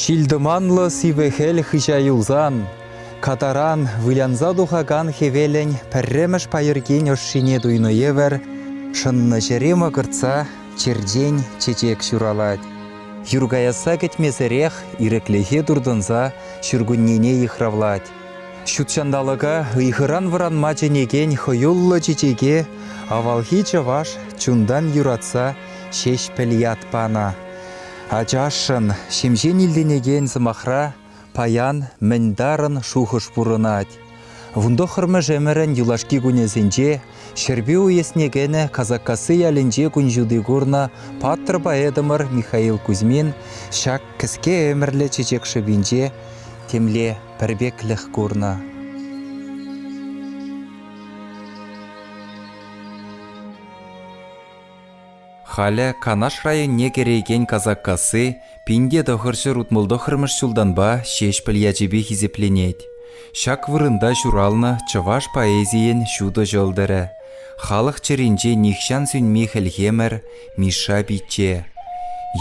Ҫил-тӑманлӑ сивӗ хӗл хыҫа юлсан, катаран вылянса тухакан хӗвелӗн пӗрремӗш пайӑркин ӑшшине туйнӑ евӗр, шӑннӑ ҫӗре мӑкӑртса черчен чечек ҫуралать. Юр каясса кӗтмесӗрех ирӗклӗхе туртӑнса ҫуркуннене йыхравлать. Ҫутҫанталӑка ыйхӑран вӑранма чӗнекен хӑюллӑ чечеке авалхи чӑваш чунтан юратса Ҫеҫпӗл ят панӑ. Ачашшӑн, ҫемҫен илтӗнекен сӑмахра паян мӗн тарӑн шухӑш пурӑнать. Вунтӑххӑрмӗш ӗмӗрӗн юлашки кунӗсенче Ҫӗрпӳ уесне кӗнӗ Касаккасси ялӗнче кун ҫути курнӑ паттӑр поэтӑмӑр Михаил Кузьмин ҫак кӗске ӗмӗрлӗ чечек шӑпинче темле пӗрпеклӗх курнӑ. Халӗ Канаш районне кӗрекен Касаккасси 1969 ҫултанпа Ҫеҫпӗл ячӗпе хисепленет. Ҫак вырӑнта ҫуралнӑ чӑваш поэзийӗн ҫутӑ ҫӑлтӑрӗ, халӑх чӗринче нихҫан сӳнми хӗлхемӗр Мишша пичче.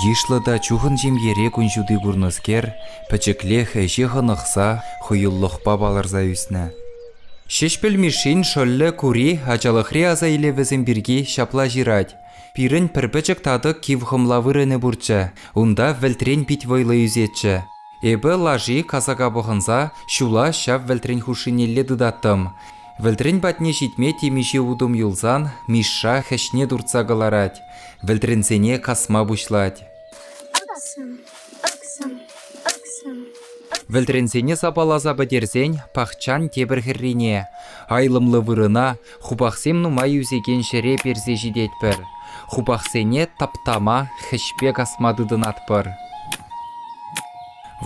Йышлӑ та чухӑн ҫемьере кун ҫути курнӑскер, пӗчӗклех ӗҫе хӑнӑхса хӑюллӑхпа палӑрса ӳснӗ. Ҫеҫпӗл Мишшин шӑллӗ Кури ачалӑхри аса илӗвӗсем пирки ҫапла ҫырать: «Пирӗн пӗр пӗчӗк татӑк кив хӑмла вырӑнӗ пурччӗ, унта вӗлтрен пит вӑйлӑ ӳсетчӗ. Эпӗ лаши касака пӑхӑнса ҫула ҫав вӗлтрен хушшинелле тытаттӑм. Вӗлтрен патне ҫитме темиҫе утӑм юлсан Мишша хӗҫне туртса кӑларать, вӗлтренсене касма пуҫлать. Вӗлтренсене сапаласа пӗтерсен пахчан тепӗр хӗррине, айлӑмлӑ вырӑна, хупахсем нумай ӳсекен ҫӗре персе ҫитетпӗр. Хупахсене таптама, хӗҫпе касма тытӑнатпӑр.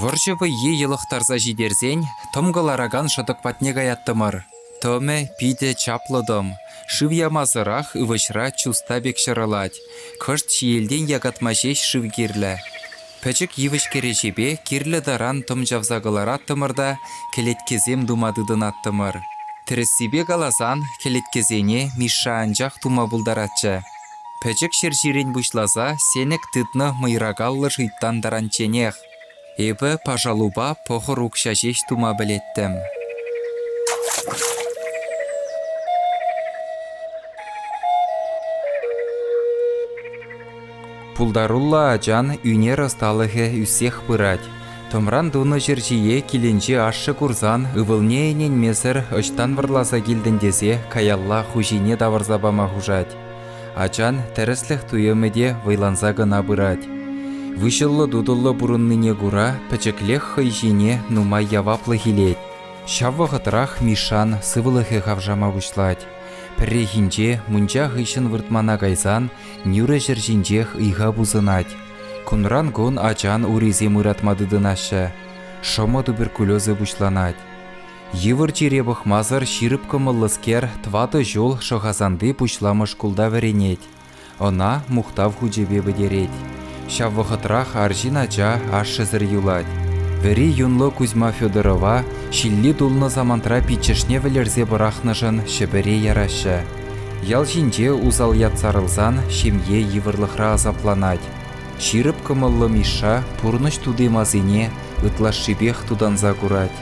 Вӑрҫӑ вӑййи йӑлӑхтарса ҫитерсен тӑм кӑларакан шӑтӑк патне каяттӑмӑр. Тӑмӗ питӗ чаплӑ тӑм. Шыв ямасӑрах ывӑҫра чуста пек ҫӑрӑлать. Кӑшт ҫиелтен якатма ҫеҫ шыв кирлӗ. Пӗчӗк йывӑҫ кӗреҫепе кирлӗ таран тӑм чавса кӑлараттӑмӑр та кӗлеткесем тума тытӑнаттӑмӑр. Тӗрӗссипе каласан, кӗлеткесене Мишша анчах тума пултаратчӗ. Пӗчӗк ҫерҫирен пуҫласа сенӗк тытнӑ мӑйракаллӑ шуйттан таранчченех. Эпӗ пашалупа пӑхӑр укҫа ҫеҫ тума пӗлеттӗм. Пултаруллӑ ачан ӳнер ӑсталӑхӗ ӳссех пырать. Тӑмран тунӑ ҫерҫие килӗнче ашшӗ курсан ывӑлне ӗненмесӗр ӑҫтан вӑрласа килтӗн тесе каялла хуҫине тавӑрса пама хушать. Ачан тӗрӗслӗх туйӑмӗ те вӑйланса кӑна пырать. Выҫӑллӑ-тутӑллӑ пурӑннине кура пӗчӗклех хӑй ҫине нумай яваплӑх илет. Ҫав вӑхӑтрах Мишшан сывлӑхӗ хавшама пуҫлать. Пӗррехинче мунча хыҫҫӑн выртмана кайсан нӳрӗ ҫӗр ҫинчех ыйха пусӑнать. Кунран-кун ачан урисем ыратма тытӑнаҫҫӗ. Шӑмӑ туберкулезӗ пуҫланать. Йывӑр чире пӑхмасӑр ҫирӗп кӑмӑллӑскер тӑватӑ ҫул Шӑхасанти пуҫламӑш шкулта вӗренет. Ӑна мухтав хучӗпе пӗтерет. Ҫав вӑхӑтрах арҫын ача ашшӗсӗр юлать. Вӗри юнлӑ Кузьма Федорова ҫилли тулнӑ самантра пиччӗшне вӗлерсе пӑрахнӑшӑн Ҫӗпӗре яраҫҫӗ. Ял ҫинче усал ят сарӑлсан ҫемье йывӑрлӑхра асапланать. Ҫирӗп кӑмӑллӑ Мишша пурнӑҫ тути-масине ытлашшипех тутанса курать.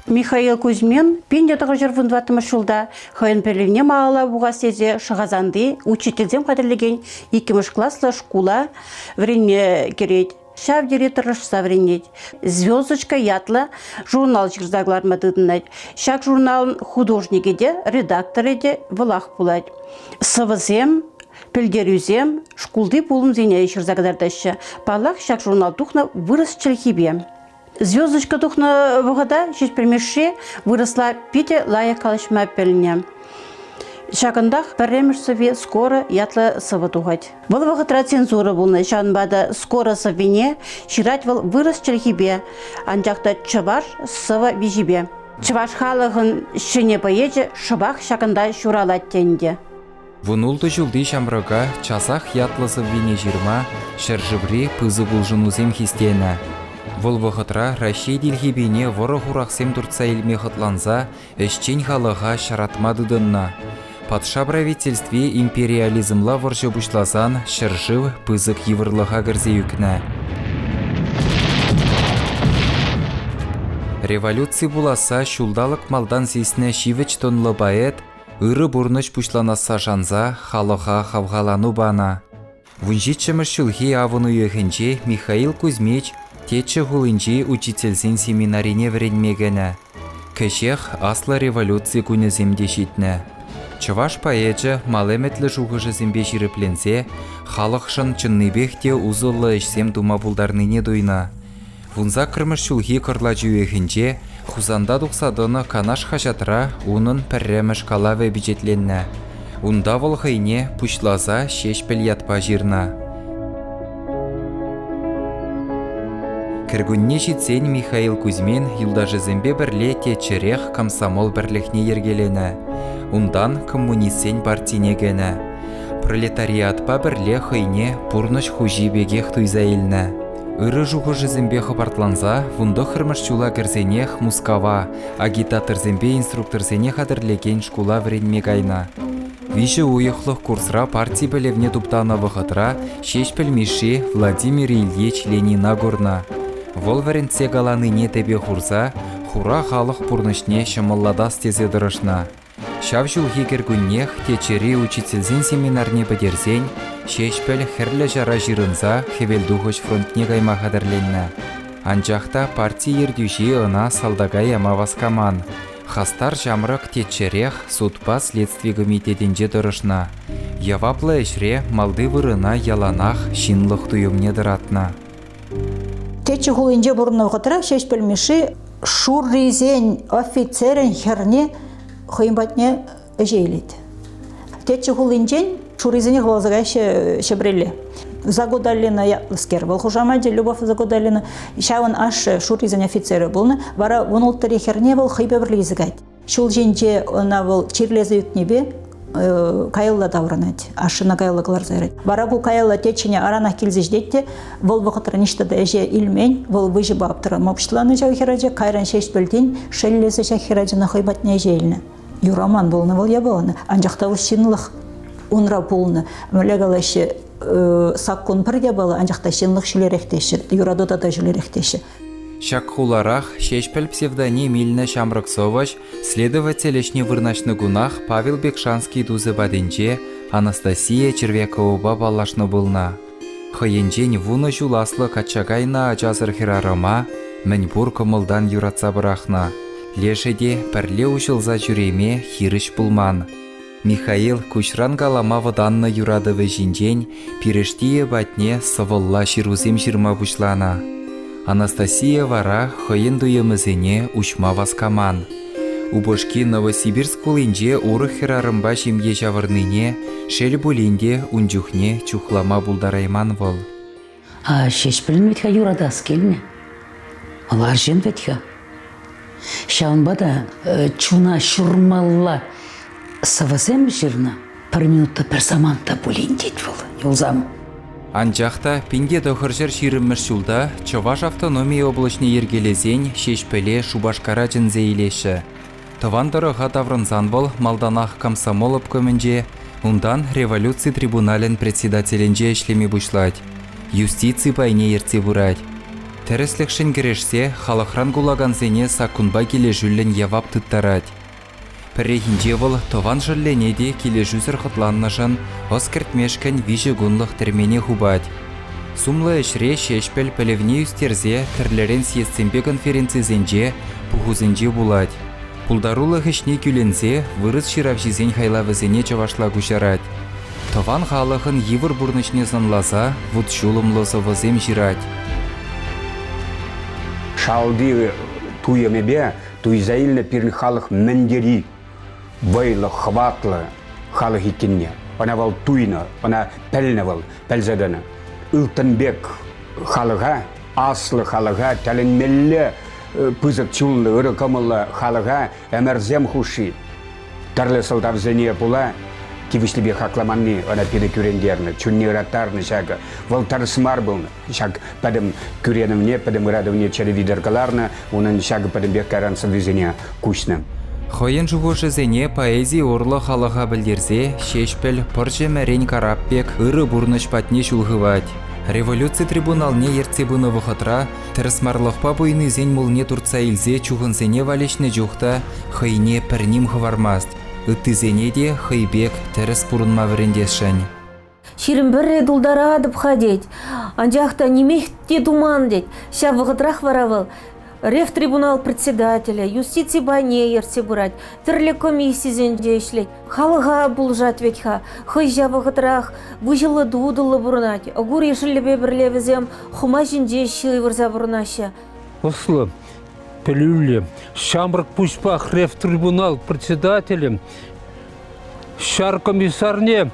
Михаил Кузьмин 1914 ҫулта хӑйӗн пӗлӗвне малалла пухас тесе Шӑхасанти учительсем хатӗрлекен иккӗмӗш класлӑ шкула вӗренме кӗрет. Ҫав тери тӑрӑшса вӗренет. «Звездочка» ятлӑ журнал ҫырса кӑларма тытӑнать. Ҫак журналӑн художникӗ те, редакторӗ те вӑлах пулать. Сӑвӑсем, пӗлтерӳсем шкулти пулӑмсене ҫырса кӑтартаҫҫӗ. Паллах, ҫак журнал тухнӑ вырӑс чӗлхипе. Звездочка тухнӑ вӑхӑта Ҫеҫпӗл Мишши вырӑсла питӗ лайӑх калаҫма пӗлнӗ. Ҫакӑнтах пӗрремӗш сӑвви «Скоро» ятлӑ сӑвӑ тухать. Вӑл вӑхӑтра цензура пулнӑ, ҫавӑнпа та «Скоро» сӑввине ҫырать вӑл вырӑс чӗлхипе, анчах та чӑваш сӑвӑ виҫипе. Чӑваш халӑхӑн ҫӗнӗ поэчӗ шӑпах ҫакӑнта ҫуралать те ӗнтӗ. Вунултӑ ҫулти ҫамрӑка часах ятлӑ сӑввине ҫырма ҫӗршыври пысӑк улшӑнусем хистенӗ. Вӑл вӑхӑтра Раҫҫей тилхепине вӑрӑ-хурахсем туртса илме хӑтланса ӗҫчен халӑха ҫаратма тытӑннӑ. Патша правительстви империализмла вӑрҫӑ пуҫласан ҫӗршыв пысӑк йывӑрлӑха кӗрсе ӳкнӗ. Революци пуласса ҫулталӑк малтан сиснӗ ҫивӗч тӑнлӑ поэт ырӑ пурнӑҫ пуҫланасса шанса халӑха хавхалану панӑ. Вунҫиччӗмӗш ҫулхи авӑн уйӑхӗнче Михаил Кузьмич Теччӗ хулинчи учительсен семинарине вӗренме кӗнӗ. Кӗҫех Аслӑ революци кунӗсем те ҫитнӗ. Чӑваш поэчӗ мал ӗмӗтлӗ шухӑшӗсемпе ҫирӗпленсе халӑхшӑн чӑннипех те усӑллӑ ӗҫсем тума пултарнине туйнӑ. Вунсаккӑрмӗш ҫулхи кӑрлач уйӑхӗнче Хусанта тухса тӑнӑ «Канаш» хаҫатра унӑн пӗрремӗш калавӗ пичетленнӗ. Унта вӑл хӑйне пуҫласа Ҫеҫпӗл ятпа ҫырнӑ. Кӗркунне ҫитсен Михаил Кузьмин юлташӗсемпе пӗрле Теччӗрех комсомол пӗрлӗхне йӗркеленӗ. Унтан коммунистсен партине кӗнӗ. Пролетариатпа пӗрле хӑйне пурнӑҫ хуҫи пекех туйса илнӗ. Ырӑ шухӑшӗсемпе хӑпартланса вунтӑххӑрмӗш ҫула кӗрсенех Мускава агитаторсемпе инструкторсене хатӗрлекен шкула вӗренме кайнӑ. Виҫӗ уйӑхлӑх курсра парти пӗлӗвне туптанӑ вӑхӑтра Ҫеҫпӗл Мишши Владимир Ильич Ленина курнӑ. Вӑл вӗрентсе каланине тӗпе хурса хура халӑх пурнӑҫне ҫӑмӑллатас тесе тӑрӑшнӑ. Ҫав ҫулхи кӗркуннех Теччӗри учительсен семинарне пӗтерсен Ҫеҫпӗл Хӗрлӗ Ҫара ҫырӑнса Хӗвелтухӑҫ фронтне кайма хатӗрленнӗ. Анчах та парти ертӳҫи ӑна салтака яма васкаман. Хастар ҫамрӑк Теччӗрех судпа следстви комитетӗнче тӑрӑшнӑ. Яваплӑ ӗҫре малти вырӑна яланах ҫынлӑх туйӑмне тӑратнӑ. Теччӗ хулинче пурӑннӑ вӑхӑтра Ҫеҫпӗл Мишши шуррисен офицерӗн хӗрне хӑйӗн патне ӗҫе илет. Теччӗ хулинчен шуррисене хӑваласа каяҫҫӗ Ҫӗпреле. Загудаллина ятлӑскер вӑл хушамачӗ Любовь Загудаллина. Ҫавӑн ашшӗ шуррисен офицерӗ пулнӑ. Вара вунулттӑри хӗрне вӑл хӑйпе пӗрле илсе каять. Ҫул ҫинче ӑна вӑл чирлесе ӳкнипе каялла таврӑнать, ашшӗне каялла кӑларса ярать. Вара ку каялла теччӗне аранах килсе ҫитет те, вӑл вӑхӑтра ниҫта та ӗҫе илмен, вӑл выҫӑпа аптӑрама пуҫланӑ ҫав хӗрача, кайран Ҫеҫпӗлтен шеллесе ҫак хӗрачана хӑй патне ӗҫе илнӗ. Юраман пулнӑ вӑл япалана, анчах та вӑл ҫынлӑх унра пулнӑ. Мӗнле калаҫҫӗ, саккун пӗр япала, анчах та ҫынлӑх ҫӳлерех теҫҫӗ, юрату тата ҫӳлерех теҫҫӗ. Ҫак хуларах Ҫеҫпӗл псевдоним илнӗ ҫамрӑк сӑвӑҫ следователь ӗҫне вырнаҫнӑ кунах Павел Бекшанский тусӗ патӗнче Анастасия Червяковӑпа паллашнӑ пулнӑ. Хӑйӗнчен вунӑ ҫул аслӑ качча кайнӑ ачасӑр хӗрарӑма мӗнпур кӑмӑлтан юратса пӑрахнӑ. Лешӗ те пӗрле уҫӑлса ҫӳреме хирӗҫ пулман. Михаил куҫран калама вӑтаннӑ юратӑвӗ ҫинчен пирӗштийӗ патне сӑвӑлла ҫырусем ҫырма пуҫланӑ. Анастасия вара хӑйӗн туйӑмӗсене уҫма васкаман. Упӑшки Новосибирск хулинче урӑх хӗрарӑмпа ҫемье ҫавӑрнине, шел пулин те, ун чухне чухлама пултарайман вӑл. А Ҫеҫпӗлӗн вӗт-ха юратас килнӗ. Вӑл арҫын вӗт-ха. Ҫавӑнпа та чуна ҫурмалла сӑвӑсем ҫырнӑ. Пӗр минут та пӗр самант та пулин тет вӑл юлсам. Анчах та 1920-мӗш ҫулта Чӑваш автономи облаҫне йӗркелесен Ҫеҫпӗле Шупашкара чӗнсе илеҫҫӗ. Тӑван тӑрӑха таврӑнсан вӑл малтанах комсомол обкомӗнче, унтан революци трибуналӗн председателӗнче ӗҫлеме пуҫлать, юстици пайне ертсе пырать. Тӗрӗслӗхшӗн кӗрешсе халӑхран кулакансене саккунпа килӗшӳллӗн явап тыттарать. Пӗррехинче вӑл тӑван шӑллӗне те килӗшӳсӗр хӑтланнӑшӑн ӑс кӗртмешкӗн виҫӗ кунлӑх тӗрмене хупать. Сумлӑ ӗҫре Ҫеҫпӗл пӗлӗвне ӳстерсе тӗрлӗрен съездсемпе конференцисенче, пухусенче пулать. Пултарулӑх ӗҫне кӳлӗнсе вырӑс ҫыравҫисен хайлавӗсене чӑвашла куҫарать. Тӑван халӑхӑн йывӑр пурнӑҫне сӑнласа вут-ҫулӑмлӑ сӑвӑсем ҫырать. Шалти туйӑмӗпе туйса илнӗ пирӗн халӑх мӗн тери вӑйлӑ, хӑватлӑ халӑх иккенне. Ӑна вӑл туйнӑ, ӑна пӗлнӗ вӑл, пӗлсе тӑнӑ. Ылтӑн пек халӑха, аслӑ халӑха тӗлӗнмелле пысӑк чунлӑ, ырӑ кӑмӑллӑ халӑха ӗмӗрсем хушши тӗрлӗ сӑлтавсене пула тивӗҫлипе хакламанни ӑна питӗ кӳрентернӗ, чунне ыраттарнӑ ҫакӑ. Вӑл тӗрӗс мар пулнӑ. Ҫак пӗтӗм кӳренӗвне, пӗтӗм ыратӑвне чӗре витӗр кӑларнӑ, унӑн ҫакӑ пӗтӗмпех кайран сӑввисене куҫнӑ. Хӑйӗн шухӑшӗсене поэзи урлӑ халӑха пӗлтерсе Ҫеҫпӗл пӑрҫӑ-мӗрен карап пек ырӑ пурнӑҫ патне ҫул хывать. Революци трибуналне ертсе пынӑ вӑхӑтра тӗрӗсмарлӑхпа пуйнисен мулне туртса илсе чухӑнсене валеҫнӗ чух та хӑйне пӗр ним хӑвармасть, ыттисене те хӑй пек тӗрӗс пурӑнма вӗрентесшӗн. 21-ре тултаратӑп-ха тет, анчах та нимех те туман тет. Ҫав вӑхӑтрах вара вӑл Ревтрибунал председателӗ, юстици пайне ертсе пырать, тӗрлӗ комиссисенче ӗҫлет. Халӑха пулӑшать вӗт-ха. Хӑй ҫав вӑхӑтрах выҫӑллӑ-тутӑллӑ пурӑнать. Огури шӑллӗпе пӗрле вӗсем хӑма ҫинче ҫывӑрса пурӑнаҫҫӗ. Ӑслӑ, пӗлӳллӗ, ҫамрӑк пуҫпах ревтрибунал председателӗ ҫар комиссарне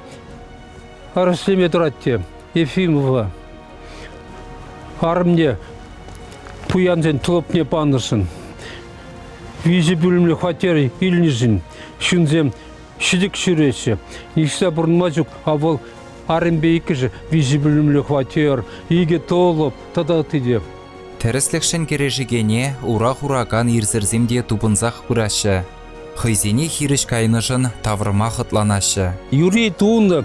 арӑслеме тӑрать те Ефимова арӑмне пуянсен тӑлӑпне панӑшӑн, виҫӗ пӳлӗмлӗ хваттер илнӗшӗн ҫынсем ҫӗтӗк ҫӳреҫҫӗ. Ниҫта пурӑнма ҫук, а вӑл арӑмпе иккӗшӗ виҫӗ пӳлӗмлӗ хваттер, икӗ тӑлӑп тата ытти те. Тӗрӗслӗхшӗн кӗрешекене ура хуракан ирсӗрсем те тупӑнсах пыраҫҫӗ. Хӑйсене хирӗҫ кайнӑшӑн тавӑрма хӑтланаҫҫӗ. Юрий тунӑ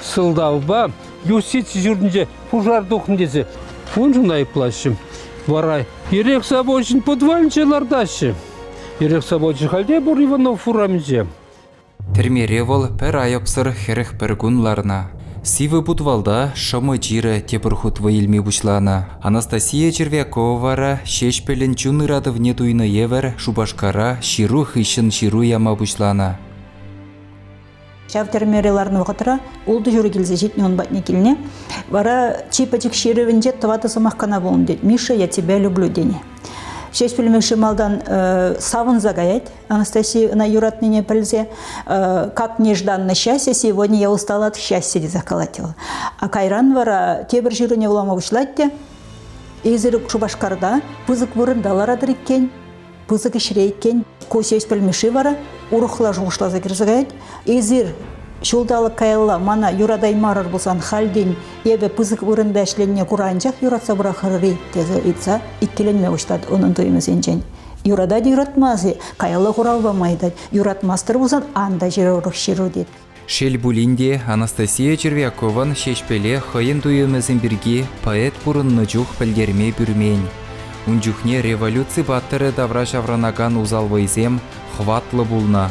сӑлтавпа юстици ҫуртӗнче пушар тухнӑ тесе уншӑн айӑплаҫҫӗ. Вара эрех завочӗн подвалӗнче лартаҫҫӗ. Эрех завочӗ халь те пур Иванов урамӗнче. Тӗрмере вӑл пӗр айӑпсӑр 41 кун ларнӑ. Сивӗ путвалта шӑмӑ чирӗ тепӗр хут вӑй илме пуҫланӑ. Анастасия Червякова вара Ҫеҫпӗлӗн чун ыратӑвне туйнӑ евӗр Шупашкара ҫыру хыҫҫӑн ҫыру яма пуҫланӑ. Ҫав тӗрмере ларнӑ вӑхӑтра ултӑ ҫур килсе ҫитнӗ ун патне килне. Вара чи пӗчӗк ҫырӑвӗнче тӑватӑ сӑмах кӑна пулнӑ тет. «Миша, я тебя люблю» тенӗ. Ҫеҫпӗл Мишши малтан савӑнса каять Анастасия ӑна юратнине пӗлсе. «Как нежданно счастье, сегодня я устала от счастья» тесе калать вӑл. А кайран вара тепӗр ҫыруне вулама пуҫлать те эсир Шупашкарта пысӑк вырӑнта ларатӑр иккен. Пысӑк ӗҫре иккен. Ку Ҫеҫпӗл Мишши вара урӑхла шухӑшласа кӗрсе каять. Эсир ҫулталӑк каялла мана юратаймарӑр пулсан хальтен эпӗ пысӑк вырӑнта ӗҫленине кура анчах юратса пӑрахрӑр-и тесе ыйтса иккӗленме пуҫлать унӑн туйӑмӗсенчен. Юратать юратмасть-и? Каялла хурав пама ыйтать. Юратмастӑр пулсан ан та ҫыр урӑх ҫыру тет. Шел пулин те, Анастасия Червякован Ҫеҫпӗле хӑйӗн туйӑмӗсем пирки поэт пурӑннӑ чух пӗлтерме пӳрмен. Ун чухне революци паттӑрӗ тавра ҫаврӑнакан усал вӑйсем хӑватлӑ пулнӑ.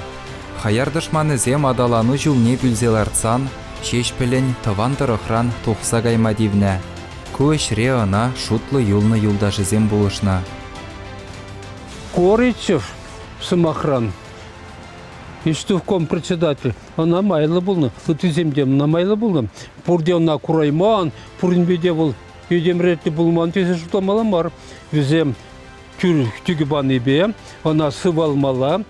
Хаяр тӑшманӗсем аталану ҫулне пӳлсе лартсан Ҫеҫпӗлӗн тӑван тӑрӑхран тухса кайма тивнӗ. Ку ӗҫре ӑна шутлӑ юлнӑ юлташӗсем пулӑшнӑ. Коричев, сӑмахран, Ӗҫтӑвком председатель ӑна майлӑ пулнӑ, ыттисем те ӑна майлӑ пулнӑ. Пурте ӑна курайман, пуринпе те вӑл этемретлӗ пулман тесе шутламалла мар. Вӗсем тӳкӗ панипе ӑна сывалмалла,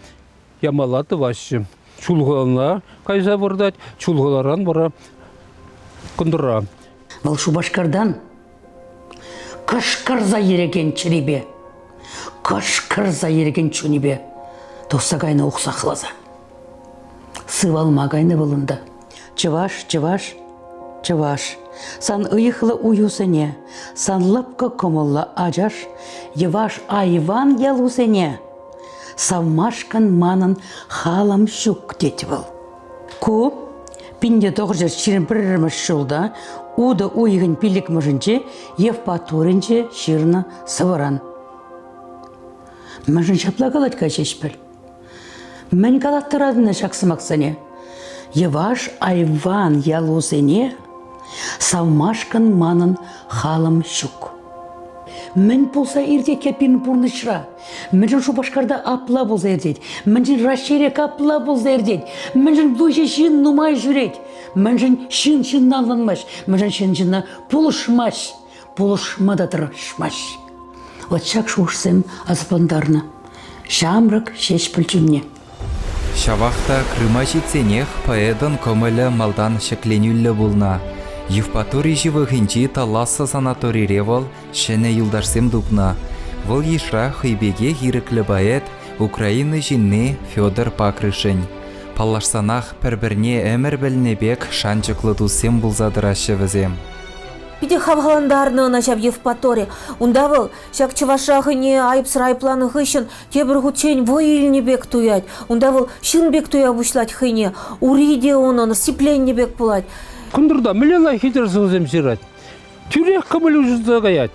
ямалла тӑваҫҫӗ. Чулхулана кайса выртать, Чулхуларан вара кӑнтӑра. Вӑл Шупашкартан кӑшкӑрса йӗрекен чӗрипе, кӑшкӑрса йӗрекен чунӗпе тухса кайнӑ уксахласа. Сывалма кайнӑ вӑл унта. Чӑваш, чӑваш, чӑваш, сан ыйӑхлӑ уюсене, сан лӑпкӑ кӑмӑллӑ ачаш, йӑваш айван ялусене савмашкӑн манӑн халӑм ҫук, тет вӑл. Ку 1921 ҫулта утӑ уйӑхӗн пиллӗкмӗшӗнче Евпаторинче ҫырнӑ сӑвӑран. Мӗншӗн ҫапла калать-ха Ҫеҫпӗл? Мӗн калаттаратӑн ҫак сӑмахсене? Йӑваш айван ялусене савмашкӑн манӑн халӑм ҫук. Мӗн пулса иртет пирӗн пурнӑҫра? Мӗншӗн Шупашкарта апла пулса иртет? Мӗншӗн Раҫҫейре капла пулса иртет? Мӗншӗн выҫӑ ҫын нумай ҫӳрет? Мӗншӗн ҫын ҫынна ӑнланмасть? Мӗншӗн ҫын ҫынна пулӑшмасть? Пулӑшма та тӑрӑшмасть. Вот ҫак шухӑшсем асаплантарнӑ ҫамрӑк Ҫеҫпӗл чунне. Ҫавах та Крыма ҫитсенех поэтӑн кӑмӑлӗ малтан ҫӗкленӳллӗ пулнӑ. Евпатори ҫывӑхӗнчи Таласса санаторире вӑл ҫӗнӗ юлташсем тупнӑ. Вӑл йышра хӑй пекех ирӗклӗ поэт, Украина ҫынни Федор Пакрышень. Паллашсанах пӗр-пӗрне ӗмӗр пӗлнӗ пек шанчӑклӑ туссем пулса тӑраҫҫӗ вӗсем. Питӗ хавхалантарнӑ ӑна ҫав Евпатори. Унта вӑл ҫак чӑвашра хӑйне айӑпсӑр айӑпланӑ хыҫҫӑн тепӗр хутчен вӑй илнӗ пек туять. Унта вӑл ҫын пек туя пуҫлать хӑйне. Ури те унӑн сипленнӗ пек пулать. Кӑнтӑрта мӗнле лайӑх хитре сӑвӑсем ҫырать. Тӳрех кӑмӑл уҫӑлса каять.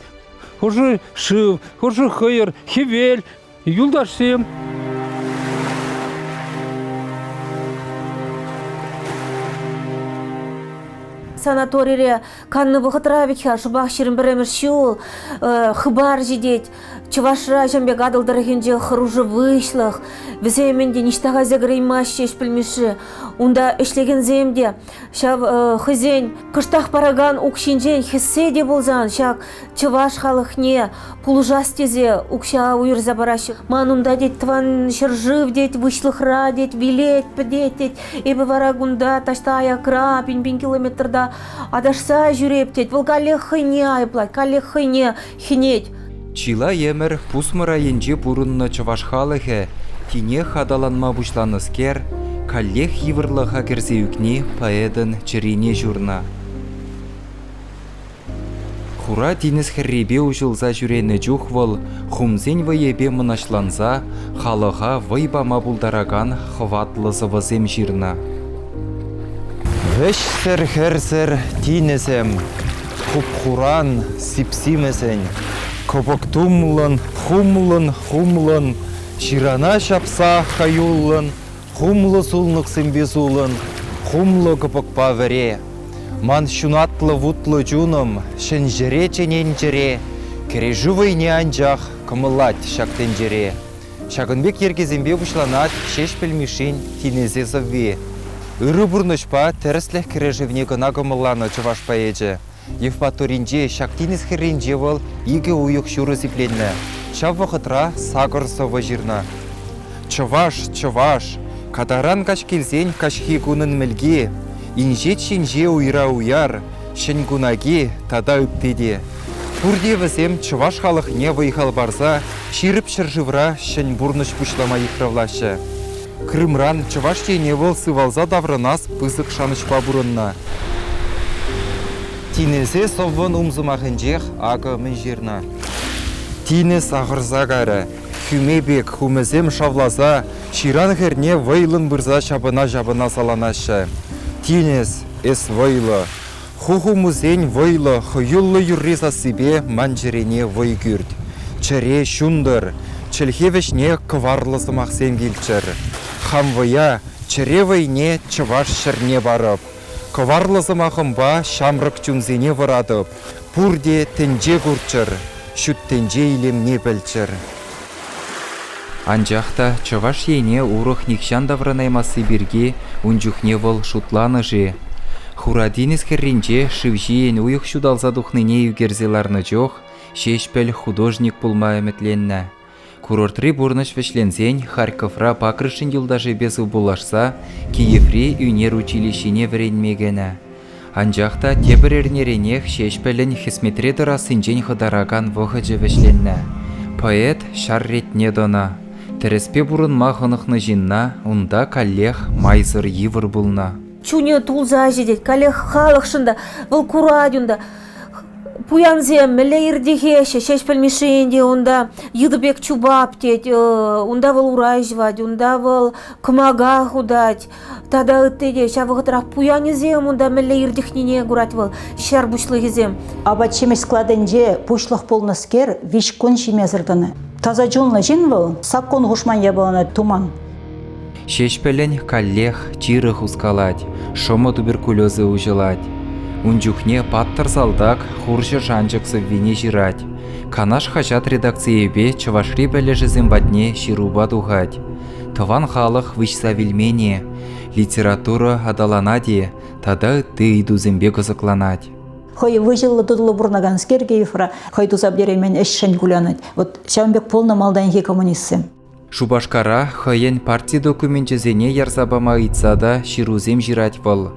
Хӑшӗ шыв, хӑшӗ хӑйӑр, хӗвел, юлташсем. Санаторире каннӑ вӑхӑтра вӗт-ха шӑпах 21-мӗш ҫул хыпар ҫитет. Чӑвашра ҫын пек Атӑл тӑрӑхӗнче хӑрушӑ выҫлӑх. Вӗсем ӗнтӗ ниҫта кайса кӗреймаҫҫӗ ҫеҫ пӗлмешшӗ. Унта ӗҫлекенсем те ҫав хӑйсен кӑштах паракан укҫинчен хӗссе те пулсан ҫак чӑваш халӑхне пулӑшас тесе укҫа уйӑрса параҫҫӗ. Ман унта тет тӑван ҫӗршыв тет, выҫлӑхра тет, вилет, пӗтет тет. Эпӗ вара кунта таҫта аякра, пин-пин километрта аташса ҫӳреп тет. Вӑл каллех хӑйне айӑплать, каллех хӑйне хӗнет. Чылай ӗмӗр пусмӑр айӗнче пурӑннӑ чӑваш халӑхӗ тинех аталанма пуҫланӑскер каллех йывӑрлӑха кӗрсе ӳкни поэтӑн чӗрине ҫурнӑ. Хура тинӗс хӗррипе уҫӑлса ҫӳренӗ чух вӑл хумсен вӑйӗпе мӑнаҫланса халӑха вӑй пама пултаракан хӑватлӑ сӑвӑсем ҫырнӑ. Вӗҫсӗр-хӗрсӗр тинӗсӗм, хуп-хуран, сип-симӗсӗн, кӑпӑк тумлӑн, хумлӑн-хумлӑн, ҫырана ҫапса хӑюллӑн, хумлӑ сулнӑксемпе сулӑн, хумлӑ кӑпӑкпа вӗре. Ман ҫунатлӑ вутлӑ чунӑм ҫӗн ҫӗре чӗнен чӗре, кӗрешӳ вӑйне анчах кӑмӑллать ҫак тӗнчере. Ҫакӑн пек йӗркесемпе пуҫланать Ҫеҫпӗл Мишшин «Тинӗсе» сӑвви. Ырӑ пурнӑҫпа тӗрӗслӗх кӗрешӗвне кӑна кӑмӑлланӑ чӑваш поэчӗ. Евпаторинче ҫак тинӗс хӗрринче вӑл икӗ уйӑх ҫурӑ сипленнӗ. Ҫав вӑхӑтра сакӑр сӑвӑ ҫырнӑ. Чӑваш, чӑваш, катаран каҫ килсен каҫхи кунӑн мӗлки, инҫет ҫинҫе уйра уяр, ҫӗн кунаки тата ытти те. Пурте вӗсем чӑваш халӑхне вӑй-хал парса ҫирӗп ҫӗршывра ҫӗн пурнӑҫ пуҫлама йыхравлаҫҫӗ. Крымран Чӑваш Ене вӑл сывалса таврӑнас пысӑк шанӑҫпа пурӑннӑ. Тинӗсе сӑввӑн умсӑмахӗнчех акӑ мӗн ҫырнӑ. Тинӗс ахӑрса карӗ, хӳме пек хумӗсем шавласа ҫыран хӗрне вӑйлӑн пырса ҫапӑна-ҫапӑна саланаҫҫӗ. Тинӗс, эс вӑйлӑ, Ху хумусен вӑйлӑ, хӑюллӑ юрри сассипе ман чӗрене вӑй кӳрт. Чӗре ҫунтӑр, чӗлхе вӗҫне кӑварлӑ сӑмахсем килччӗр. Хам вӑя, чӗре вӑйне чӑваш ҫӗрне парӑп. Кӑварлӑ сӑмахӑмпа ҫамрӑк чунсене вӑратӑп. Пурте тӗнче курччӑр, ҫут тӗнче илемне пӗлччӗр. Анчах та Чӑваш Ене урӑх нихҫан таврӑнаймасси пирки ун чухне вӑл шутланӑ-ши? Хура тинӗс хӗрринче шыв ҫийӗн уйӑх ҫуталса тухнине ӳкерсе ларнӑ чух Ҫеҫпӗл художник пулма ӗмӗтленнӗ. Курортри пурнӑҫ вӗҫленсен Харьковра Пакрышшин юлташӗпе сывпуллашса Киеври ӳнер училищине вӗренме кӗнӗ. Анчах та тепӗр эрнеренех Ҫеҫпӗлӗн хӗсметре тӑрассинчен хӑтаракан вӑхӑчӗ вӗҫленнӗ. Поэт ҫар ретне тӑнӑ. Тӗрӗспе пурӑнма хӑнӑхнӑ ҫынна унта каллех майсӑр йывӑр пулнӑ. Чунӗ тулса ҫитет, каллех халӑхшӑн та, вӑл курать унта. Пуянсем мӗнле иртӗхеҫҫӗ, Ҫеҫпӗл Мишши ӗнтӗ унта йытӑ пек чупап тет, унта вӑл урай ҫӑвать, унта вӑл кӑмака хутать. Тата ытти те ҫав вӑхӑтрах пуянӗсем унта мӗнле иртӗхнине курать вӑл, ҫар пуҫлӑхӗсем. Апат-ҫимӗҫ складӗнче пуҫлӑх пулнӑскер виҫ кун ҫимесӗр тӑнӑ. Таса чунлӑ ҫын вӑл, саккун хушман япалана туман. Ҫеҫпӗлӗн каллех чирӗ хускалать, шӑмӑ туберкулезӗ уҫӑлать. Ун чухне паттӑр салтак хурҫӑ шанчӑк сӑввине ҫырать. Канаш хаҫат редакцийӗпе Чӑвашри пӗлӗшӗсем патне ҫырупа тухать. Тӑван халӑх выҫса вилмен-и, литература аталанать-и тата ытти ыйтусемпе кӑсӑкланать. Хӑй выҫӑллӑ-тутӑллӑ пурӑнаканскер Киевра хӑй туса пӗтереймен ӗҫшӗн кулянать. Вот ҫавӑн пек пулнӑ малтанхи коммунистсем. Шупашкара хӑйӗн парти докуменчӗсене ярса пама ыйтса та ҫырусем ҫырать вӑл.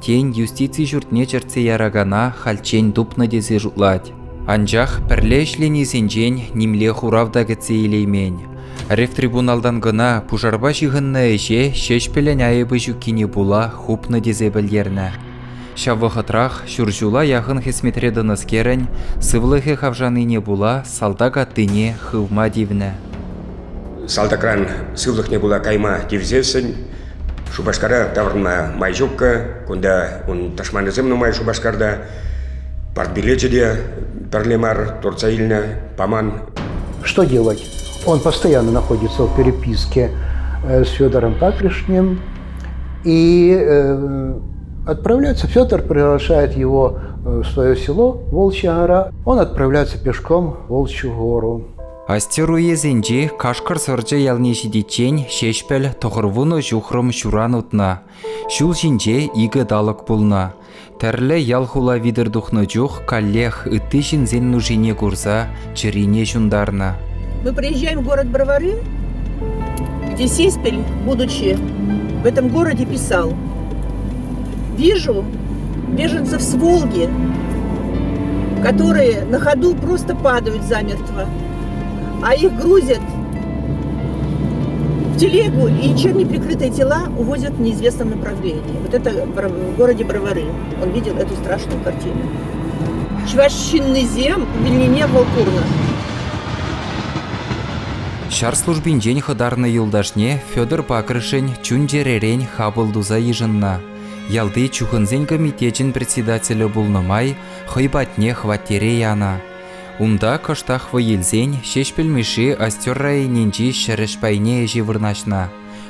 Тен, юстици ҫуртне чӗртсе яракана хальччен тупнӑ тесе шутлать. Анчах пӗрле ӗҫленисенчен нимле хурав та кӗтсе илеймен. Ревтрибуналтан кӑна пушарпа ҫыхӑннӑ ӗҫе Ҫеҫпӗлӗн айӑпӗ ҫуккине пула хупнӑ тесе пӗлтернӗ. Ҫав вӑхӑтрах ҫур ҫула яхӑн хӗсметре тӑнӑскерӗн сывлӑхӗ хавшанине пула салтак аттине хывма тивнӗ. Салтакран сывлӑхне пула кайма тивсессӗн Шупашкара таврӑнма май ҫуккӑ. Кунта ун тӑшманӗсем нумай Шупашкарта. Партбилечӗ те пӗрле мар туртса илнӗ, паман. Что делать? Он постоянно находится в переписке с Федором Патришним и отправляется. Федор приглашает его в свое село Волчья гора. Он отправляется пешком в Волчью гору. Остер уесӗнчи Кашкӑр сӑрчӗ ялне ҫитиччен Ҫеҫпӗл 90 ҫухрӑм ҫуран утнӑ. Ҫул ҫинче икӗ талӑк пулнӑ. Тӗрлӗ ял-хула витӗр тухнӑ чух каллех ытти ҫынсен нушине курса чӗрине ҫунтарнӑ. Мы приезжаем в город Бровары, где Сеспель, будучи в этом городе, писал «Вижу беженцев с Волги, которые на ходу просто падают замертво, а их грузят в телегу и ничем не прикрытые тела увозят в неизвестном направлении. Вот это в городе Бровары. Он видел эту страшную картину. Чӑваш ҫыннисем вилнине вӑл курнӑ. Ҫар службинчен хӑтарнӑ юлташне Федор Пакрышӗн чун-чӗререн хапӑл туса йышӑннӑ. Ялти чухӑнсен комитечӗн председателӗ пулнӑ май хӑй патне хваттере янӑ. Унта кӑштах вӑй илсен Ҫеҫпӗл Мишши Остер районӗнчи ҫӗрӗҫ пайне ӗҫе вырнаҫнӑ.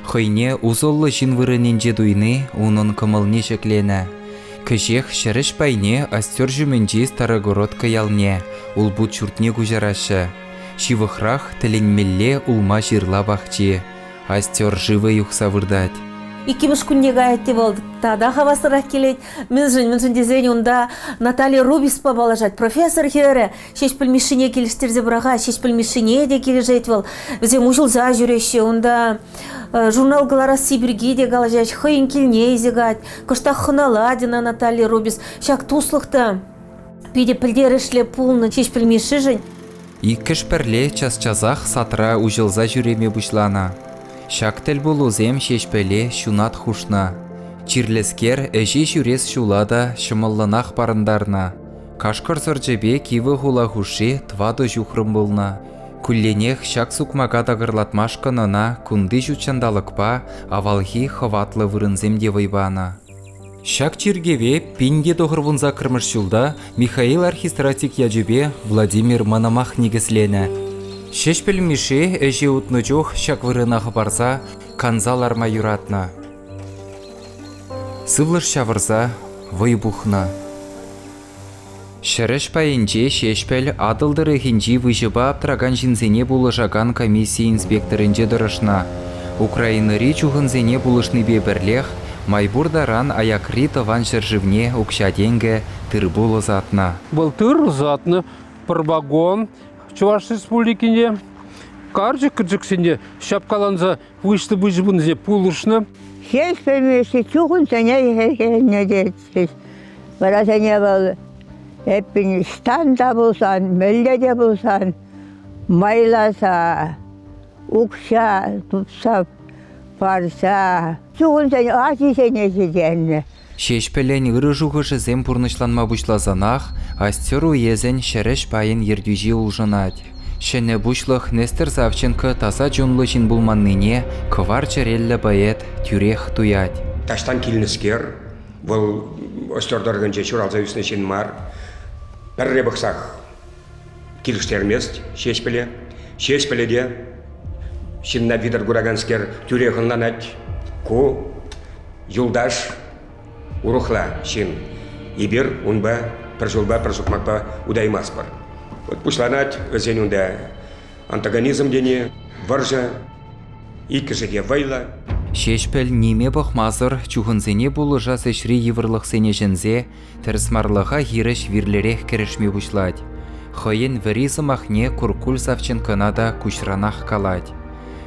Хӑйне усӑллӑ ҫын вырӑнӗнче туйни унӑн кӑмӑлне ҫӗкленӗ. Кӗҫех ҫӗрӗҫ пайне Остер ҫумӗнчи Старогородка ялне, улпут ҫуртне куҫараҫҫӗ. Ҫывӑхрах тӗлӗнмелле улма-ҫырла пахчи. Остер шывӗ юхса выртать. Иккӗмӗш кунне каять те вӑл тата хаваслӑрах килет. Мӗншӗн? Мӗншӗн тесен унта Наталья Рубиспа паллашать. Профессор хӗрӗ Ҫеҫпӗл Мишшине килӗштерсе пӑрахать. Ҫеҫпӗл Мишшине те килӗшет вӑл. Вӗсем уҫӑлса ҫӳреҫҫӗ. Унта журнал кӑларасси пирки те калаҫать. Хӑйӗн килне илсе каять. Кӑштах хӑналать ӑна Наталья Рубис. Ҫак туслӑх та питӗ пӗлтерӗшлӗ пулнӑ Ҫеҫпӗл Мишшишӗн. Иккӗш пӗрле час-часах садра уҫӑлса ҫӳреме пуҫланӑ. Ҫак тӗлпулусем Ҫеҫпӗле ҫунат хушнӑ. Чирлӗскер ӗҫе ҫӳрес ҫула та ҫӑмӑллӑнах парӑнтарнӑ. Кашкӑр сӑрчӗпе кивӗ хула хушши тӑватӑ ҫухрӑм пулнӑ. Кулленех ҫак сукмака такӑрлатмашкӑн ӑна кунти ҫутҫанталӑкпа авалхи хӑватлӑ вырӑнсем те вӑй панӑ. Ҫак чиркӗве 1998 ҫулта Михаил Архистратик ячӗпе Владимир Мономах никӗсленӗ. Ҫеҫпӗл Мишши ӗҫе утнӑ чух ҫак вырӑна хӑпарса канса ларма юратнӑ. Сывлӑш ҫавӑрса вӑй пухнӑ. Ҫӗрӗҫ пайӗнче Ҫеҫпӗл Атӑл тӑрӑхӗнчи выҫӑпа аптракан ҫынсене пулӑшакан комисси инспекторӗнче тӑрӑшнӑ. Украинӑри чухӑнсене пулӑшнипе пӗрлех май пур таран аякри тӑван ҫӗршывне укҫа-тенкӗ, тыр-пул ӑсатнӑ. Вӑл тыр ӑсатнӑ, пӗр вагон Чӑваш Республикине, карчӑк-кӗрчӗксене ҫапкаланса выҫлӑ выҫӑ пынисене пулӑшнӑ. Ҫеҫпӗл Мишши чухӑнсене хӗрхеннӗ тетчӗҫ. Варасене вӑл эппин ӑҫтан та пулсан, мӗнле те пулсан майласа, укҫа тупса парса чухӑнсен ачисене ҫитернӗ. Ҫеҫпӗлӗн ырӑ шухӑшӗсем пурнӑҫланма пуҫласанах Остер уесӗн ҫӗрӗҫ пайӗн ертӳҫи улшӑнать. Ҫӗнӗ пуҫлӑх Нестер Савченко таса чунлӑ ҫын пулманнине кӑвар чӗреллӗ поэт тӳрех туять. Таҫтан килнӗскер, вӑл Остер тӑрӑхӗнче ҫуралса ӳснӗ ҫын мар. Пӗрре пӑхсах килӗштермест Ҫеҫпӗле. Ҫеҫпӗле те ҫынна витӗр кураканскер тӳрех ӑнланать. Ку юлташ урӑхла ҫын. Эпир унпа пӗр ҫулпа, пӗр сукмакпа утаймастпӑр. Вот пуҫланать вӗсен унта антагонизм тени, вӑрҫӑ, иккӗшӗ те вӑйлӑ. Ҫеҫпӗл ниме пӑхмасӑр чухӑнсене пулӑшас ӗҫри йывӑрлӑхсене ҫӗнсе тӗрӗсмарлӑха хирӗҫ вирлӗрех кӗрешме пуҫлать. Хӑйӗн вӗри сӑмахне Куркуль Савченкӑна та куҫранах калать.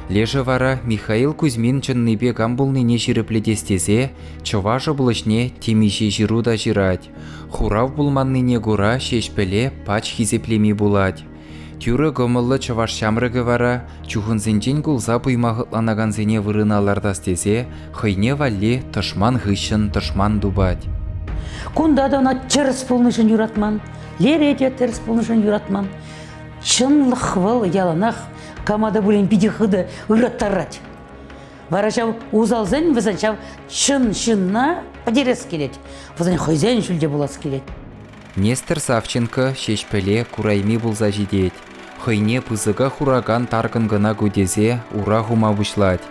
Лешӗ вара Михаил Кузьмин чӑннипе кам пулнине ҫирӗплетес тесе Чӑваш облаҫне темиҫе ҫыру та ҫырать. Хурав пулманнине кура Ҫеҫпӗле пач хисеплеми пулать. Тӳрӗ кӑмӑллӑ чӑваш ҫамрӑкӗ вара чухӑнсенчен кулса пуйма хӑтланакансене вырӑна лартас тесе хӑйне валли тӑшман хыҫҫӑн тӑшман тупать. Кунта та ӑна тӗрӗс пулнӑшӑн юратман, лере те тӗрӗс пулнӑшӑн юратман. Чӑнлӑх вӑл яланах кама та пулин питӗ хытӑ ыраттарать. Вара ҫав усалсен вӗсен ҫав чӑн ҫынна пӗтерес килет. Вӗсен хӑйсен ҫӳлте пулас килет. Нестер Савченко Ҫеҫпӗле курайми пулса ҫитет. Хӑйне пысӑка хуракан таркӑн кӑна ку тесе ура хума пуҫлать.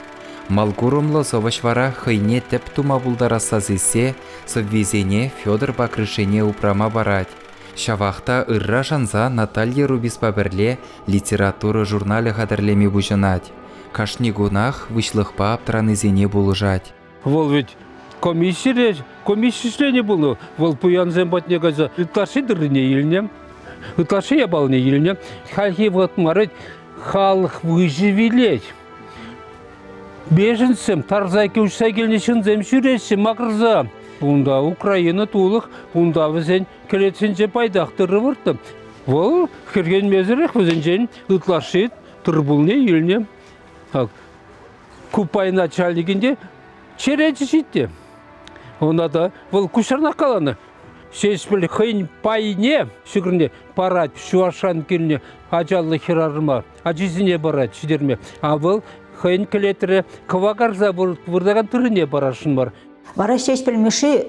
Малкурӑмлӑ сӑвӑҫ вара хӑйне тӗп тума пултарасса сиссе сӑввисене Федор Пакрышене упрама парать. Ҫавах та ырра шанса Наталья Рубиспа пӗрле литература журналӗ хатӗрлеме пуҫӑнать. Кашни кунах выҫлӑхпа аптранисене пулӑшать. Вӑл ведь комиссире, комисси членӗ пулнӑ. Вӑл пуянсем патне кайса ытлашши тыррине илнӗ, ытлашши япалине илнӗ. Хальхи вӑхӑт мар вӗт, халӑх выҫӑ вилет. Беженцсем тарса уҫса килнӗ ҫынсем ҫӳреҫҫӗ макӑрса. Унта Украина тулӑх, унта вӗсен кӗлетсенче пайтах тырӑ выртнӑ. Вӑл хӗрхенмесӗрех вӗсенчен ытлашши тыр-пулне илнӗ. Ку пай начальникӗн те черечӗ ҫитнӗ. Ӑна та вӑл куҫранах каланӑ. Ҫеҫпӗл хӑйӗн пайне ҫӑкӑрне парать Чӑвашран килнӗ ачаллӑ хӗрарӑма, ачисене парать ҫитерме. А вӑл хӑйӗн кӗлетре кӑвакарса выртакан тыррине парасшӑн мар. Вара Ҫеҫпӗл Мишши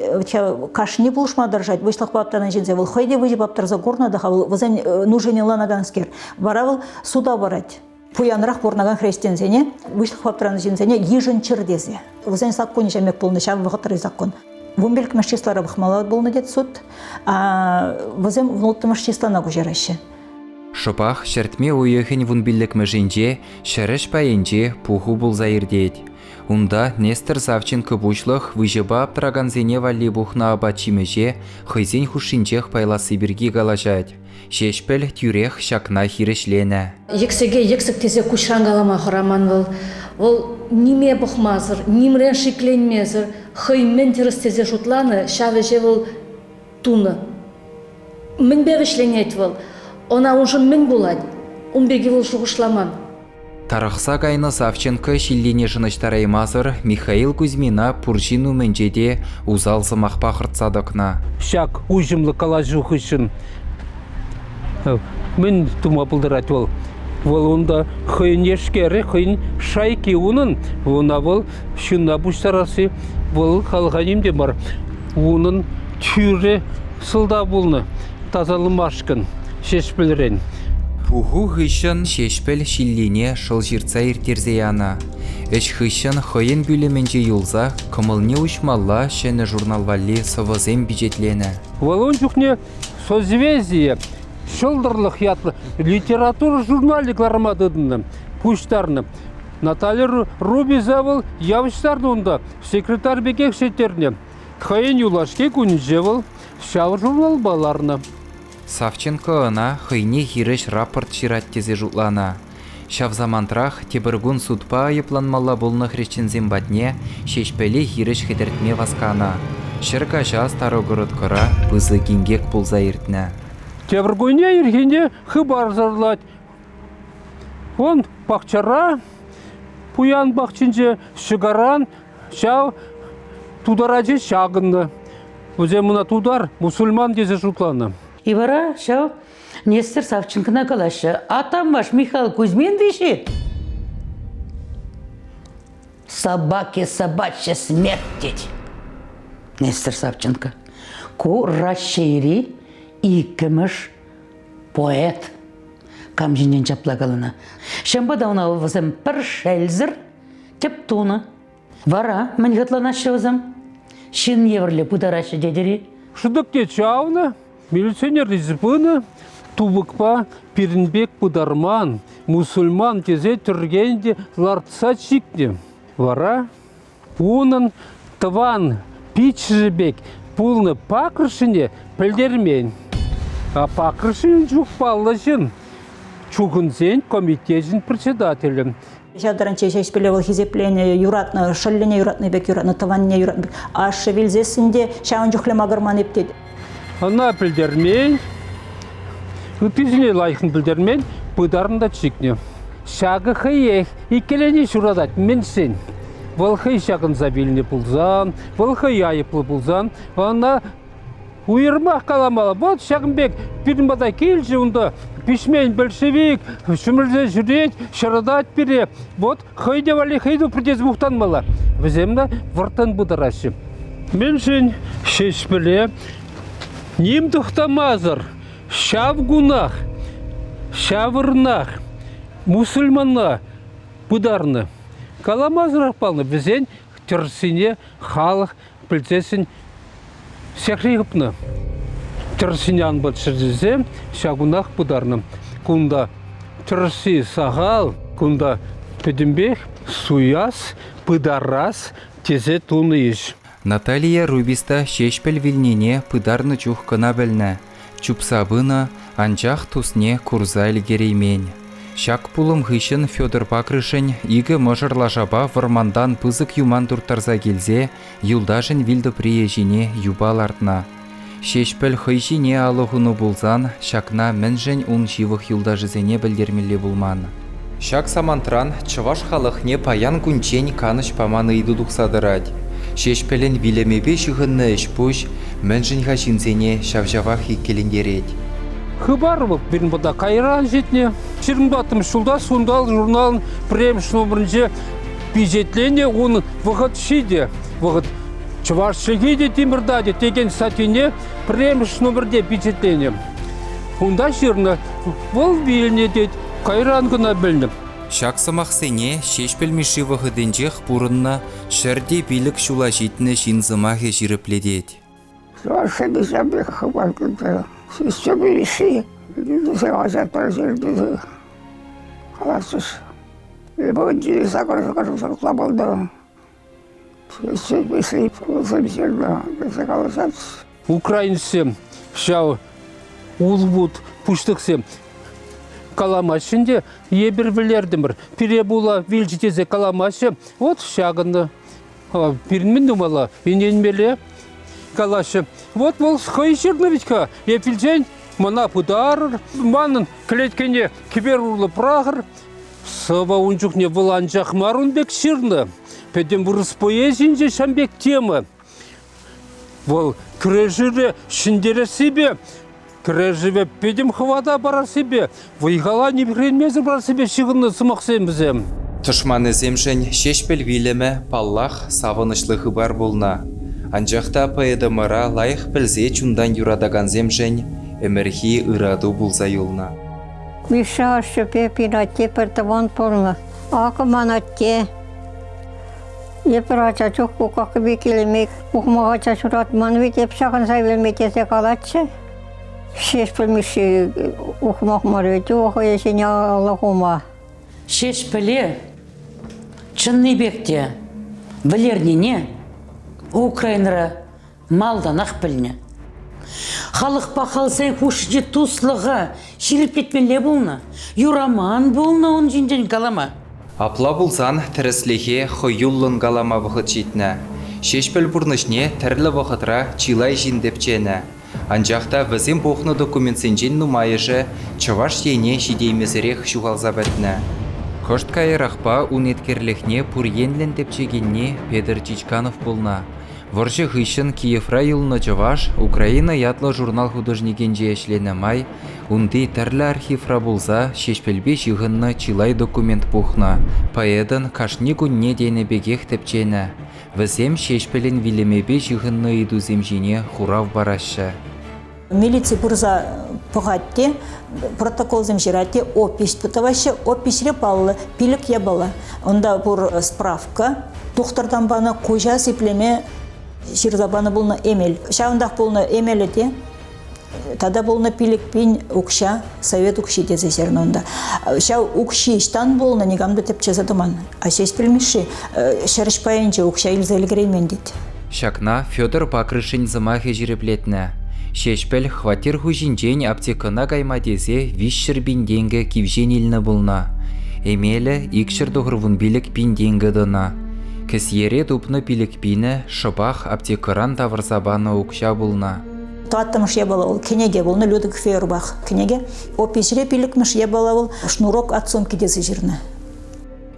кашни пулӑшма тӑрӑшать, выҫлӑхпа аптранӑ ҫынсем. Вӑл хӑй те выҫӑпа аптӑраса курнӑ та-ха, вӑл вӗсен нушине ӑнланаканскер. Вара вӑл суда парать. Пуянрах пурӑнакан хресченсене, выҫлӑхпа аптранӑ ҫынсене йышӑнччӑр тесе. Вӗсен саккунӗ ҫемек пулнӑ, ҫав вӑхӑтри саккун. Вунпиллӗкмӗш числара пӑхмалла пулнӑ тет суд. Вӗсем вунулттӑмӗш числана куҫараҫҫӗ. Шӑпах ҫӗртме уйӑхӗн вунпиллӗкмӗшӗнче ҫӗрӗҫ пайӗнче пуху пулса иртет. Унта Нестер Савченко пуҫлӑх выҫӑпа аптӑракансене валли пухнӑ апат-ҫимӗҫе хӑйсен хушшинчех пайласси пирки калаҫать. Ҫеҫпӗл тӳрех ҫакна хирӗҫленӗ. Йӗксӗке йӗксӗк тесе куҫран калама хӑраман вӑл. Вӑл ниме пӑхмасӑр, нимрен шикленмесӗр хӑй мӗн тӗрӗс тесе шутланӑ, ҫав ӗҫе вӑл тунӑ. Мӗнпе вӗҫленет вӑл? Ӑна уншӑн мӗн пулать? Ун пирки вӑл шухӑшламан. Тарӑхса кайнӑ Савченко ҫиллине шӑнӑҫтараймасӑр Михаил Кузьмина пур ҫын умӗнче те усал сӑмахпа хӑртса тӑкнӑ. Ҫак уҫӑмлӑ калаҫу хыҫҫӑн мӗн тума пултарать вӑл? Вӑл унта хӑйӗн эшкерӗ, хӑйӗн шайки унӑн. Ӑна вӑл ҫынна пуҫтарасси вӑл халӑха ним те мар. Унӑн тӳрӗ сӑлтав пулнӑ тасалмашкӑн Ҫеҫпӗлрен. Пуху хыҫҫӑн Ҫеҫпӗл ҫиллине шӑл ҫыртса ирттерсе янӑ. Ӗҫ хыҫҫӑн хӑйӗн пӳлӗмӗнче юлса кӑмӑлне уҫмалла ҫӗнӗ журнал валли сӑвӑсем пичетленӗ. Вӑл ун чухне «Созвездие» ҫӑлтӑрлӑх ятлӑ литература журналӗ кӑларма тытӑннӑ, пуҫтарнӑ. Наталья Рубиза вӑл явӑҫтарнӑ унта, секретарь пекех ҫитернӗ. Хӑйӗн юлашки кунӗнче вӑл ҫав журналпа ларнӑ. Савченко ӑна хӑйне хирӗҫ рапорт ҫырать тесе шутланӑ. Ҫав самантрах тепӗр кун судпа айӑпланмалла пулнӑ хресченсем патне Ҫеҫпӗле хирӗҫ хӗтӗртме васканӑ. Ҫӗркаҫа Старогородкӑра пысӑк инкек пулса иртнӗ. Тепӗр кунне ирхине хыпарсӑрлать. Он пахчара, пуян пахчинче ҫӑкаран ҫав тутар ачи ҫакӑннӑ. Вӗсем ӑна тутар, мусульман тесе шутланӑ. И вара ҫав Нестер Савченкона калаҫҫӗ. А там ваш Михаил Кузьмин виҫи? Собаке собачья смерть тет Нестер Савченко. Ку Раҫҫейри иккӗмӗш поэт. Кам ҫинчен ҫапла каланӑ. Ҫавӑнпа та ӑна вӗсем пӗр шелсӗр тӗп тунӑ. Вара мӗн хӑтланаҫҫӗ вӗсем? Ҫын евӗрлӗ пытараҫҫӗ тетӗр-и? Шӑтӑк те чавнӑ, милиционер илсе пынӑ, тупӑкпа пирӗн пек пытарман, мусульман тесе тӗркен те лартса чикнӗ. Вара унӑн тӑван пиччӗшӗ пек пулнӑ пакӑршине пӗлтермен. А пакӑршин чух паллӑ ҫын, чухӑнсен комитечӗн председателӗ. Ҫав таранччен Ҫеҫпӗле вӑл хисепленӗ, юратнӑ, шӑллӗне юратнӑ пек юратнӑ, тӑванне юратнӑ пек. Ашшӗ вилсессӗн те ҫавӑн чухлӗ макӑрман эп тет. Ӑна пӗлтермен, ыттисене лайӑхӑн пӗлтермен, пытарнӑ та чикнӗ. Ҫакӑ хӑех иккӗленӳ ҫуратать мӗншӗн? Вӑл хӑй ҫакӑнса вилнӗ пулсан, вӑл хӑй айӑплӑ пулсан, ӑна Уйрӑмах каламалла, вот ҫакӑн пек пирӗн пата килчӗ унта пиҫмен большевик, ҫӗмӗрсе ҫӳрет, ҫӑрӑтать пире. Вот хӑй те валли хӑй тупрӗ тесе мухтанмалла. Вӗсем те вӑрттӑн пытараҫҫӗ. Мӗншӗн Ҫеҫпӗле Ним тӑхтамасӑр ҫав кунах, ҫав вырӑнах мусульманла пытарнӑ. Каламасӑрах паллӑ, вӗсен тӗрӗссине халӑх пӗлсессӗн сехри хӑпнӑ. Тӗрӗссине ан пӑтчӑр тесе ҫав кунах пытарнӑ. Кунта тӗрӗсси сахал, кунта пӗтӗмпех суяс, пытарас тесе тунӑ ӗҫ. Наталия Рубиста Ҫеҫпӗл вилнине пытарнӑ чух кӑна пӗлнӗ. Чупса пынӑ, анчах тусне курса ӗлкӗреймен. Ҫак пулӑм хыҫҫӑн Федор Пакрышӗн икӗ мӑшӑр лашапа вӑрмантан пысӑк юман турттарса килсе юлташӗн вилтӑприйӗ ҫине юпа лартнӑ. Ҫеҫпӗл хӑй ҫине алӑ хунӑ пулсан ҫакна мӗншӗн ун ҫывӑх юлташӗсене пӗлтермелле пулман? Ҫак самантран чӑваш халӑхне паян кунччен канӑҫ паман ыйту тухса тӑрать. Ҫеҫпӗлӗн вилӗмӗпе ҫыхӑннӑ ӗҫ-пуҫ мӗншӗн-ха ҫынсене ҫав-ҫавах иккӗлентерет? Хыпар вӑл пирӗн пата кайран ҫитнӗ. 24 ҫулта Сунтал журналӑн пӗрремӗш номерӗнче пичетленнӗ унӑн Вӑхӑт ҫитӗ. Вӑхӑт чӑваш чӗлхи те тимӗртатӗ текен статйине пӗрремӗш номерте пичетленӗ. Унта ҫырнӑ, вӑл вилнӗ тет, кайран кӑна пӗлнӗ. Ҫак сӑмахсене Ҫеҫпӗл Мишши вӑхӑтӗнчех пурӑннӑ 105 ҫула ҫитнӗ ҫын сӑмахӗ ҫирӗплетет. Чӑвашсем пек хыпар кӳртӗ. Ҫеҫпӗл Мишши тесе хаҫатпа ҫырнӑ калатчӗҫ. Эпӗ сакӑр сакӑр пултӑм. Украинцсем ҫав улпут пуҫлӑхсем каламаҫҫӗ ӗнтӗ, эпир вӗлертӗмӗр, пире пула вилчӗ тесе каламаҫҫӗ. Вот ҫакӑнта пирӗн мӗн тумалла? Ӗненмелле калаҫҫӗ. Вот вӑл хӑй ҫырнӑ вӗт-ха, эп вилсен мана пытарӑр, манӑн кӗлеткене кӗпер урлӑ пӑрахӑр, Сӑвӑ ун чухне вӑл анчах мар ун пек ҫырнӑ. Пӗтӗм вырӑс поэзийӗнче ҫавӑн пек тема. Вӑл кӗрешӳре ҫӗнтерессипе, кӗрешӗве пӗтӗм хӑвата парассипе, вӑй-хала нихренмесӗр парассипе ҫыхӑннӑ сӑмахсем вӗсем. Тӑшманӗсемшӗн Ҫеҫпӗл вилӗмӗ, паллах, савӑнӑҫлӑ хыпар пулнӑ. Анчах та поэтӑмӑра лайӑх пӗлсе чунтан юратакансемшӗн ӗмӗрхи ырату пулса юлнӑ. Миша ашшӗпе пин атте пӗр тӑван пулнӑ. Акӑ ман атте. Эпир ача чух кукакипе килӗме ухмах ача ҫуратман вӗт эп ҫакӑнса вилме тесе калатчӗ. Ҫеҫпӗл Мишши ухмах мар вӗт, хӑй ҫине алӑ хума. Ҫеҫпӗле чӑннипех те вӗлернине Украинӑра малтанах пӗлнӗ. Халӑхпа халсен хушшинчи туслӑха ҫирӗплетмелле пулнӑ, юраман пулнӑ ун ҫинчен калама. Апла пулсан тӗрӗслӗхе хӑюллӑн калама вӑхӑт ҫитнӗ. Ҫеҫпӗл пурнӑҫне тӗрлӗ вӑхӑтра чылай ҫын тӗпченӗ. Анчах та вӗсем пухнӑ документсенчен нумайӑшӗ Чӑваш Ене ҫитеймесӗрех ҫухалса пӗтнӗ. Кӑшт каярахпа ун еткерлӗхне пур енлӗн тӗпчекенни Петӗр Чичканов пулнӑ. Вӑрҫӑ хыҫҫӑн Киевра юлнӑ чӑваш Украина ятлӑ журнал художникӗнче ӗҫленӗ май унти тӗрлӗ архивра пулса Ҫеҫпӗлпе ҫыхӑннӑ чылай документ пухнӑ, поэтӑн кашни кунне тенӗ пекех тӗпченӗ. Вӗсем Ҫеҫпӗлӗн вилӗмӗпе ҫыхӑннӑ ыйтусем ҫине хурав параҫҫӗ. Милици пырса пӑхать те, протоколсем ҫырать те, опись тӑваҫҫӗ. Опиҫре паллӑ пилӗк япала. Унта пур справка, тухтӑртан панӑ куҫа сиплеме ҫырса панӑ пулнӑ эмел. Ҫавӑнтах пулнӑ эмелӗ те тата пулнӑ 5000 укҫа, совет укҫи тесе ҫырнӑ унта. Ҫав укҫи ӑҫтан пулнӑ, никам та тӗпчесе тӑман. А Ҫеҫпӗл Мишши ҫӗрӗҫ пайӗнче укҫа илсе ӗлкӗреймен тет. Ҫакна Федор Пакрышӗн сӑмахӗ ҫирӗплетнӗ. Ҫеҫпӗл хваттер хуҫинчен аптекӑна кайма тесе 300 пин тенкӗ кивҫен илнӗ пулнӑ. Эмелӗ 295 пин тенкӗ тӑнӑ. Кӗсьере тупнӑ пилӗк пинӗ шӑпах аптекӑран тавӑрса панӑ укҫа пулнӑ. Тӑваттӑмӗш япала вӑл кӗнеке пулнӑ, Людвиг Фейербах кӗнеке. Опиҫре пиллӗкмӗш япала вӑл «Шнурок от сумки» тесе ҫырнӑ.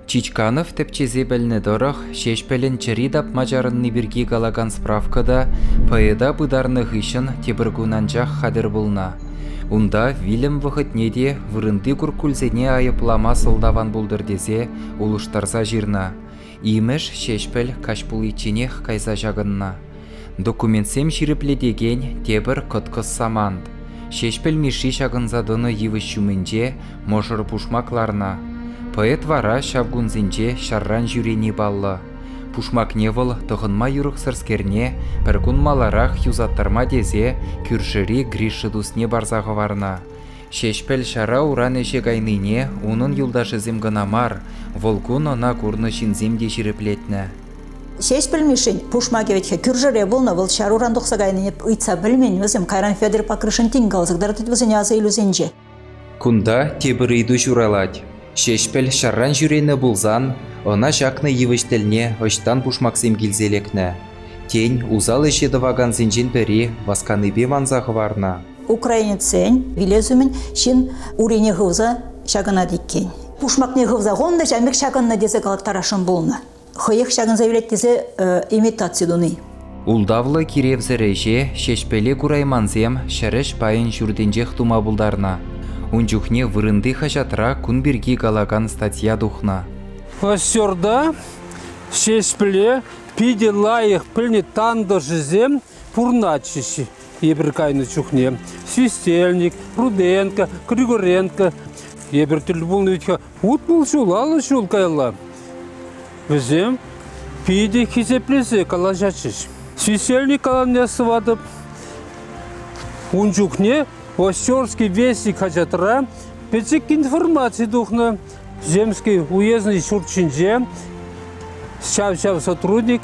Чичканов тӗпчесе пӗлнӗ тӑрӑх, Ҫеҫпӗлӗн чӗри тапма чарӑнни пирки калакан справка та поэта пытарнӑ хыҫҫӑн тепӗр кун анчах хатӗр пулнӑ. Унта вилӗм вӑхӑтне те вырӑнти куркульсене айӑплама сӑлтав ан пултӑр тесе улӑштарса ҫырнӑ. Имӗш, Ҫеҫпӗл каҫ пуличченех кайса ҫакӑннӑ. Документсем ҫирӗплетекен тепӗр кӑткӑс самант. Ҫеҫпӗл Мишши ҫакӑнса тӑнӑ йывӑҫ ҫумӗнче мӑшӑр пушмак ларнӑ. Поэт вара ҫав кунсенче ҫарран ҫӳрени паллӑ. Пушмакне вӑл тӑхӑнма юрӑхсӑрскерне пӗр кун маларах юсаттарма тесе кӳршӗри Гриша тусне парса хӑварнӑ. Ҫеҫпӗл ҫара уран ӗҫе кайнине унӑн юлташӗсем кӑна мар, вӑл кун ӑна курнӑ ҫынсем те ҫирӗплетнӗ. Ҫеҫпӗл Мишшин пушмакӗ вӗт-ха кӳршӗре пулнӑ, вӑл ҫаруран тухса кайнине ыйтса пӗлмен вӗсем. Кайран Федор Покрышин тин каласа кӑтартать вӗсене аса илӳсенче. Кунта тепӗр ыйту ҫуралать. Ҫеҫпӗл ҫарран ҫӳренӗ пулсан ӑна ҫакнӑ йывӑҫ тӗлне ӑҫтан пушмаксем килсе лекнӗ? Тен, усал ӗҫе тӑвакансенчен пӗри васканипе манса хӑварнӑ? Украинецсен вилес умӗн ҫын урине хывса ҫакӑнать иккен. Пушмакне хывса хунӑ та ҫавӑн пек ҫакӑннӑ тесе калаттарасшӑн пулнӑ. Хӑех ҫакӑнса вилет тесе имитаци туни. Ултавлӑ киревсӗр ӗҫе Ҫеҫпӗле кураймансем ҫӗрӗҫ пайӗн ҫуртӗнчех тума пултарнӑ. Ун чухне вырӑнти хаҫатра кун пирки калакан статья тухнӑ. Костерта Ҫеҫпӗле питӗ лайӑх пӗлнӗ тантӑшӗсем пурӑнатчӗҫ эпир кайнӑ чухне. Свистельник, Руденко, Григоренко. Эпир тӗл пулнӑ вӗт-ха 60 ҫул, 50 ҫул каялла. Вӗсем питӗ хисеплесе калаҫатчӗҫ. Свистельник каланине сыватӑп. Ун чухне Остерский вестник хаҫатра пӗчӗк информаци тухнӑ. Земский уездный ҫурт ҫинче ҫав-ҫав сотрудник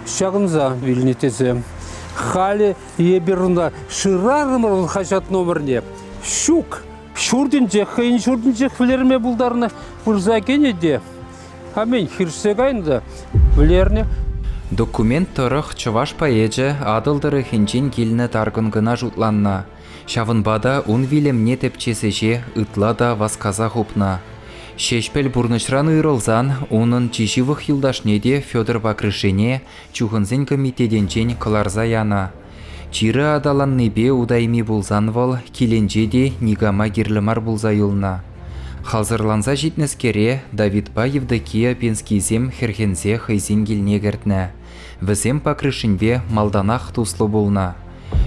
ҫакӑнса вилнӗ тесе. Халӗ эпир унта шырарӑмӑр ун хаҫат номерне. Ҫук, ҫуртӗнчех, хӑйӗн ҫуртӗнчех вӗлерме пултарнӑ. Пырса кӗнӗ те, аминь, хирӗҫсе кайнӑ та вӗлернӗ. Документ тӑрӑх чӑваш поэчӗ Атӑл тӑрӑхӗнчен килнӗ таркӑн кӑна шутланнӑ. Ҫавӑнпа та ун вилӗмне тӗпчес ӗҫе ытла та васкаса хупнӑ. Ҫеҫпӗл пурнӑҫран уйрӑлсан унӑн чи ҫывӑх юлташне те Федор Пакрышене чухӑнсен комитетӗнчен кӑларса янӑ. Чирӗ аталаннипе утайми пулсан вӑл килӗнче те никама кирлӗ мар пулса юлнӑ. Халсӑрланса ҫитнӗскере Давидпа Евдокия Пенскийсем хӗрхенсе хӑйсен килне кӗртнӗ. Вӗсем Пакрышеньпе малтанах туслӑ пулнӑ.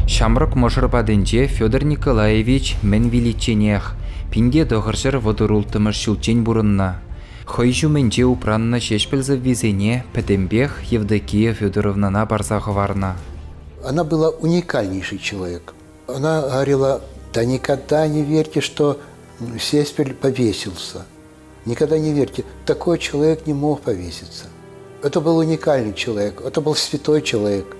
Ҫамрӑк мӑшӑр патӗнче Федор Николаевич мӗн виличченех, 1936 ҫулччен пурӑннӑ. Хӑй ҫумӗнче упраннӑ Ҫеҫпӗл сӑввисене пӗтӗмпех Евдокия Федоровнӑна парса хӑварнӑ. Она была уникальнейший человек. Она говорила, да никогда не верьте, что Сеспель повесился. Никогда не верьте, такой человек не мог повеситься. Это был уникальный человек, это был святой человек.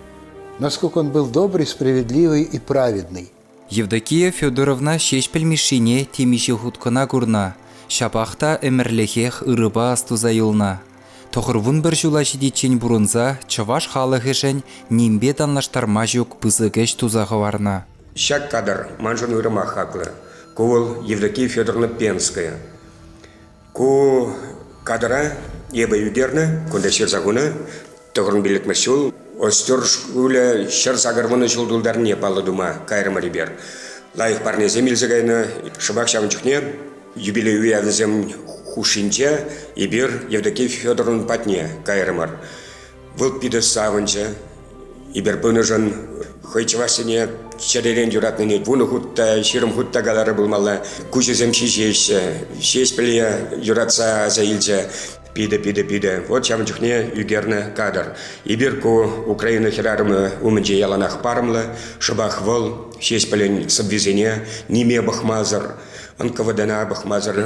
Насколько он был добрый, справедливый и праведный. Евдокия Федоровна Ҫеҫпӗл Мишшине темиҫе хут кӑна курнӑ, ҫапах та ӗмӗрлӗхех ырӑпа астуса юлнӑ. 91 ҫула ҫитиччен пурӑнса чӑваш халӑхӗшӗн нимпе танлаштарма ҫук пысӑк ӗҫ туса хӑварнӑ. Ҫак кадр маншӑн уйрӑмах хаклӑ. Ку вӑл Евдокия Федоровна Пенская. Ку кадра эпӗ ӳкернӗ, кунта ҫырса хунӑ. Тӑхӑрӑн пиллӗкмӗш ҫул Остер шкулӗ 180 ҫул тултарнине паллӑ тума кайрӑмӑр эпир. Лайӑх парнесем илсе кайнӑ. Шӑпах ҫавӑн чухне юбилей уявӗсем хушшинче эпир Евдокия Федоровна патне кайрӑмӑр. Вӑл питӗ савӑнчӗ. Эпир пынӑшӑн хӑй чӑвашсене чӗререн юратнине вунӑ хут та, 20 хут та каларӗ пулмалла. Куҫӗсем ҫиҫеҫҫӗ, Ҫеҫпӗле юратса аса илчӗ. Питӗ, питӗ, питӗ. Вот ҫавӑн чухне ӳкернӗ кадр. Эпир ку Украина хӗрарӑмӗ умӗнче яланах парӑмлӑ. Шӑпах вӑл Ҫеҫпӗлӗн сӑввисене ниме пӑхмасӑр, НКВДна пӑхмасӑр,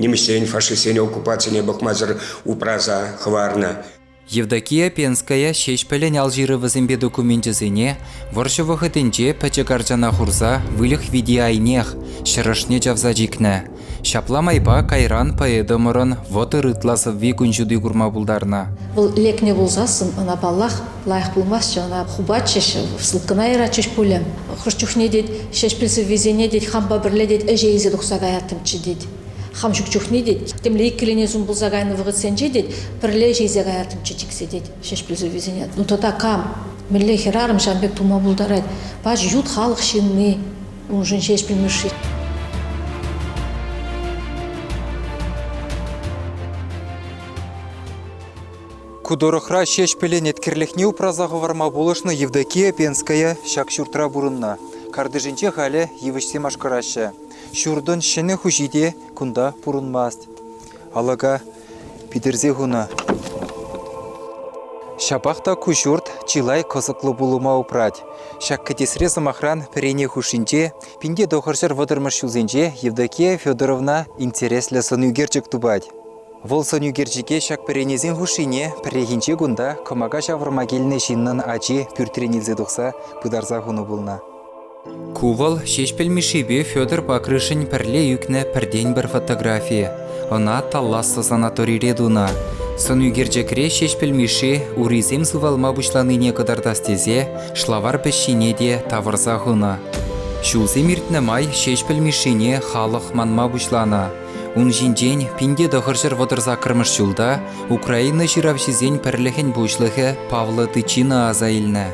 нимӗҫсен, фашистсен оккупацине пӑхмасӑр упраса хӑварнӑ. Евдокия Пенская Ҫеҫпӗлӗн алҫырӑвӗсемпе докуменчӗсене вӑрҫӑ вӑхӑтӗнче пӗчӗк арчана хурса выльӑх вити айнех, ҫӗр ӑшне чавса чикнӗ. Ҫапла майпа кайран поэтӑмӑрӑн 30 ытла сӑвви кун ҫути курма пултарнӑ. Вӑл лекнӗ пулсассӑн ӑна, паллах, лайӑх пулмастчӗ, ӑна хупатчӗҫ, ссылкӑна яратчӗҫ пулӗ. Хӑш чухне, тет, Ҫеҫпӗл сӑввисене, тет, хампа пӗрле, тет, ӗҫе илсе тухса каяттӑмччӗ, тет. Хам ҫук чухне, тет, темле иккӗленесум пулса кайнӑ вӑхӑтсенче, тет, пӗрле ҫисе каяттӑмччӗ чиксе, тет, Ҫеҫпӗл сӑввисене. Ну тата кам, мӗнле хӗрарӑм ҫавӑн пек тума пултарать? Пач ют халӑх ҫынни, уншӑн Ҫеҫпӗл Мишши. Ку тӑрӑхра Ҫеҫпӗлӗн еткерлӗхне упраса хӑварма пулӑшнӑ Евдокия Пенская ҫак ҫуртра пурӑннӑ. Картишӗнче халӗ йывӑҫсем ашкӑраҫҫӗ. Ҫуртӑн ҫӗнӗ хуҫи те кунта пурӑнмасть. Алӑка питӗрсе хунӑ. Ҫапах та ку ҫурт чылай кӑсӑклӑ пулӑма упрать. Ҫак кӗтесре, сӑмахран, пӗрене хушшинче 1930-мӗш ҫулсенче Евдокия Федоровна интереслӗ сӑнӳкерчӗк тупать. Вӑл сӑнӳкерчӗке ҫак пӗренесен хушшине пӗррехинче кунта кӑмака ҫавӑрма килнӗ ҫыннӑн ачи пӳртрен илсе тухса пытарса хунӑ пулнӑ. Ку вӑл Ҫеҫпӗл Мишшипе Федор Пакрышӗн пӗрле ӳкнӗ пӗртен-пӗр фотографи. Ӑна Талласса санаторире тунӑ. Сӑнӳкерчӗкре Ҫеҫпӗл Мишши урисем сывалма пуҫланине кӑтартас тесе шлавар пӗҫҫине те тавӑрса хунӑ. Ҫулсем иртнӗ май Ҫеҫпӗл Мишшине халӑх манма пуҫланӑ. Ун ҫинчен 1938 ҫулта Украина ҫыравҫисен пӗрлӗхӗн пуҫлӑхӗ Павло Тычина аса илнӗ.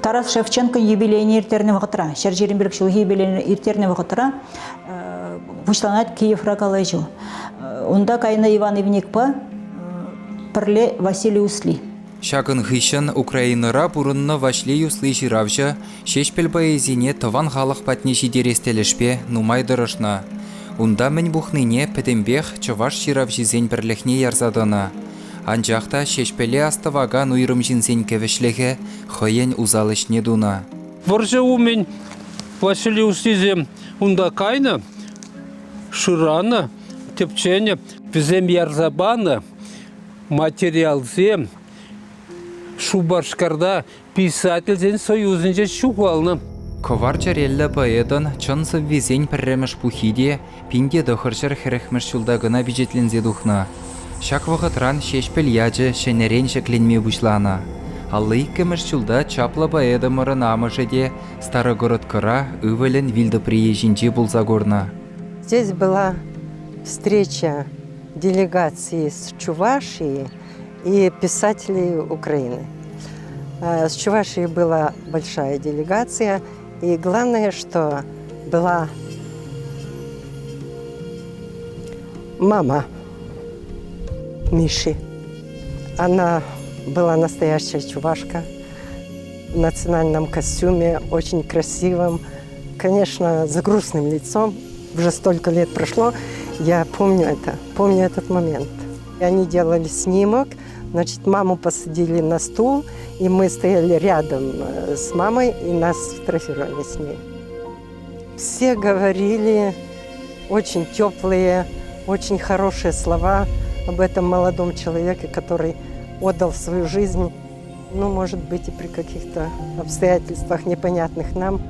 Тарас Шевченкон юбилейне ирттернӗ вӑхӑтра, 125 ҫулхи юбилейне ирттернӗ вӑхӑтра пуҫланать Киевра калаҫу. Унта кайнӑ Иван Ивникпа пӗрле Василий Усли. Ҫакӑн хыҫҫӑн Украинӑра пурӑннӑ Ваҫлей Усли ҫыравҫӑ Ҫеҫпӗл поэзине тӑван халӑх патне ҫитерес тӗлӗшпе нумай тӑрӑшнӑ. Унта мӗн пухнине пӗтӗмпех чӑваш ҫыравҫисен пӗрлӗхне ярса тӑнӑ. Анчах та Ҫеҫпӗле астӑвакан уйрӑм ҫынсен кӗвӗҫлӗхӗ хӑйӗн усал ӗҫне тунӑ. Вӑрҫӑ умӗн Василий Устисем унта кайнӑ, шыранӑ, тӗпченӗ. Вӗсем ярса панӑ материалсем Шупашкарта Писательсен союзӗнче ҫухалнӑ. Кӑвар чӗреллӗ поэтӑн чӑн сӑввисен пӗрремӗш пуххи те 1940-мӗш ҫулта кӑна пичетленсе тухнӑ. Ҫак вӑхӑтран Ҫеҫпӗл ячӗ ҫӗнӗрен ҫӗкленме пуҫланӑ. 52-мӗш ҫулта чаплӑ поэтӑмӑрӑн амӑшӗ те Старогородкӑра ывӑлӗн вилтӑприйӗ ҫинче пулса курнӑ. Здесь была встреча делегации с Чувашией и писателей Украины. С Чувашии была большая делегация, и главное, что была мама Миши. Она была настоящая чувашка в национальном костюме, очень красивом, конечно, с грустным лицом. Уже столько лет прошло, я помню это, помню этот момент. И они делали снимок, значит, маму посадили на стул, и мы стояли рядом э, с мамой, и нас сфотографировали с ней. Все говорили очень теплые, очень хорошие слова об этом молодом человеке, который отдал свою жизнь, ну, может быть, и при каких-то обстоятельствах, непонятных нам.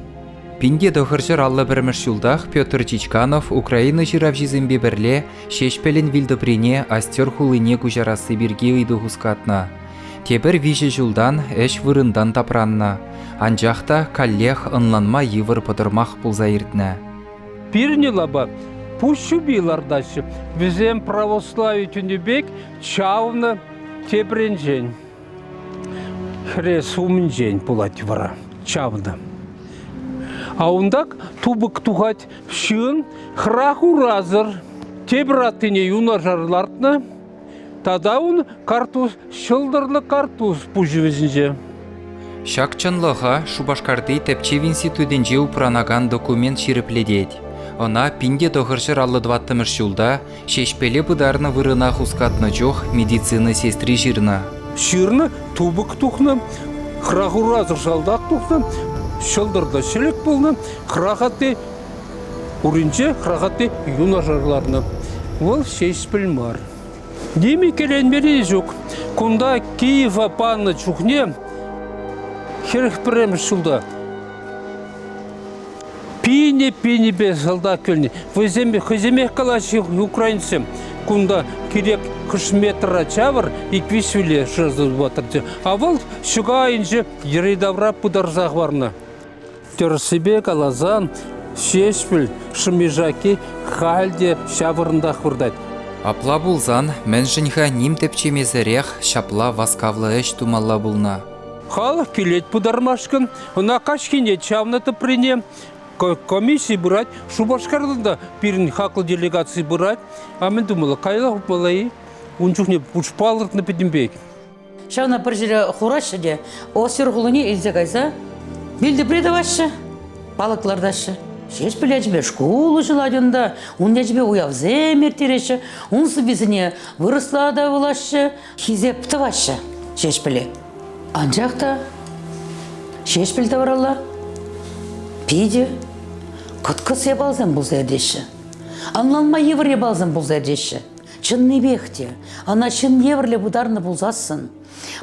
1951 ҫултах Петр Чичканов Украина ҫыравҫисемпе пӗрле Ҫеҫпӗлӗн вилтӑприне Остер хулине куҫарасси пирки ыйту хускатнӑ. Тепӗр виҫӗ ҫултан ӗҫ вырӑнтан тапраннӑ. Анчах та каллех ӑнланма йывӑр пӑтӑрмах пулса иртнӗ. Пирӗн лапа пуҫ ҫупи лартаҫҫӗ. Вӗсем православи тӗнӗ пек чавнӑ тепринчен. Хӗрес умӗнчен пулать вара чавнӑ. А унтак тупӑк тухать ҫын хӑрах урасӑр. Тепӗр аттине юнашар лартнӑ. Тата ун картуз, ҫӑлтӑрлӑ картуз пуҫӗ вӗҫӗнче. Ҫак чӑнлӑха Шупашкарти тӗпчев институтӗнче упранакан документ ҫирӗплетет. Ӑна 1954 ҫулта Ҫеҫпӗле пытарнӑ вырӑна хускатнӑ чух медицина сестри ҫырнӑ. Ҫырнӑ, тупӑк тухнӑ, хӑрах-урасӑр салтак тухнӑ, ҫӑлтӑрлӑ ҫӗлӗк пулнӑ, хӑрах атти уринче хӑрах атти юнашар ларнӑ. Вӑл Ҫеҫпӗл мар. Ним иккӗленмелли ҫук. Кунта Киева панӑ чухне 41-мӗш ҫулта Пинӗ-пинӗпе салтак килнӗ. Вӗсем хӑйсемех калаҫҫӗ украинцсем. Кунта кирек хӑш метра чавӑр, ик-виҫ виле шыраса тупаттӑрччӗ. А вӑл ҫӑка айӗнче йӗри-тавра пытарса хӑварнӑ. Тӗрӗссипе каласан, Ҫеҫпӗл шӑмми-шакки халь те ҫав вырӑнтах выртать. Апла пулсан, мӗншӗн-ха ним тӗпчемесӗрех ҫапла васкавлӑ ӗҫ тумалла пулнӑ? Халӑх килет пытармашкӑн, ӑна каҫхине чавнӑ тӑприне. Комисси пырать, Шупашкартан та пирӗн хаклӑ делегаци пырать. А мӗн тумалла, каялла хупмалла-и? Ун чухне пуш палӑртнӑ пӗтӗмпех. Ҫавна пӗр ҫӗре хураҫҫӗ те Остер хулине илсе кайса вилтӑпри тӑваҫҫӗ, палӑк лартаҫҫӗ. Ҫеҫпӗл ячӗпе шкул уҫӑлать унта, ун ячӗпе уявсем ирттереҫҫӗ, ун сӑввисене вырӑсла та вулаҫҫӗ, хисеп тӑваҫҫӗ Ҫеҫпӗле. Анчах та Ҫеҫпӗл тавралла питӗ кӑткӑс япаласем пулса иртеҫҫӗ. Ӑнланма йывӑр япаласем пулса иртеҫҫӗ. Чӑннипех те, ӑна ҫын евӗрлӗ пытарнӑ пулсассӑн,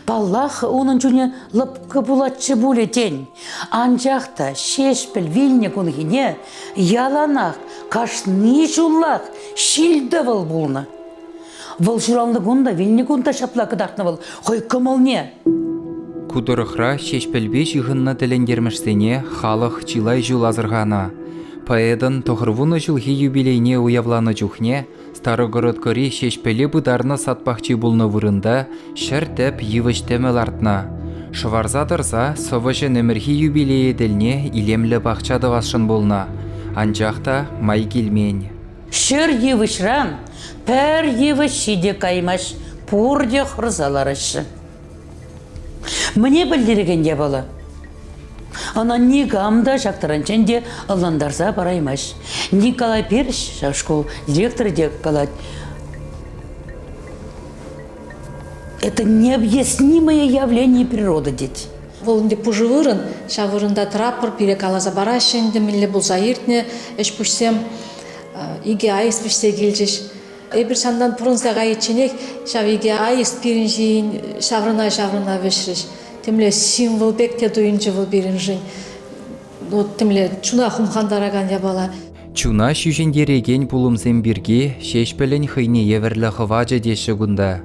паллах, унӑн чунӗ лӑпкӑ пулатчӗ пулӗ тен. Анчах та Ҫеҫпӗл вилнӗ кунхине яланах, кашни ҫуллах ҫил-тӑвӑл пулнӑ. Вӑл ҫуралнӑ кун та, вилнӗ кун та ҫапла кӑтартнӑ вӑл хӑй кӑмӑлне. Ку тӑрӑхра Ҫеҫпӗлпе ҫыхӑннӑ тӗлӗнтермӗшсене халӑх чылай ҫул асӑрханӑ. Поэтӑн тӑхӑрвунӑ ҫулхи юбилейне уявланӑ чухне Старогородкӑри Ҫеҫпӗле пытарнӑ сад пахчи пулнӑ вырӑнта 100 тӗп йывӑҫ тӗмӗ лартнӑ. Шӑварса тӑрса сӑвӑҫӑн ӗмӗрхи юбилейӗ тӗлне илемлӗ пахча тӑвасшӑн пулнӑ. Анчах та май килмен. Ҫӗр йывӑҫран пӗр йывӑҫҫи те каймасть, пурте хӑрса лараҫҫӗ. Мӗне пӗлтерекен япала? Ӑна никам та ҫак таранччен те ӑнлантарса параймасть. Николай Перыч, ҫав шкул директорӗ те калать, это необъяснимое явление природы тет. Вӑл ӗнтӗ пушӑ вырӑн, ҫав вырӑнта тӑратпӑр, пире каласа параҫҫӗ ӗнтӗ мӗнле пулса иртнӗ ӗҫ-пуҫсем. Икӗ аист вӗҫсе килчӗҫ. Эпир ҫантан пурӑнса кайичченех ҫав икӗ аист пирӗн ҫийӗн ҫаврӑна-ҫаврӑна вӗҫрӗҫ. Темле символ пек те туйӑнчӗ вӑл пирӗншӗн. Вот темле чуна хумхантаракан япала. Чуна ҫӳҫентерекен пулӑмсем пирки Ҫеҫпӗлӗн хӑйне евӗрлӗ хӑвачӗ теҫҫӗ кунта.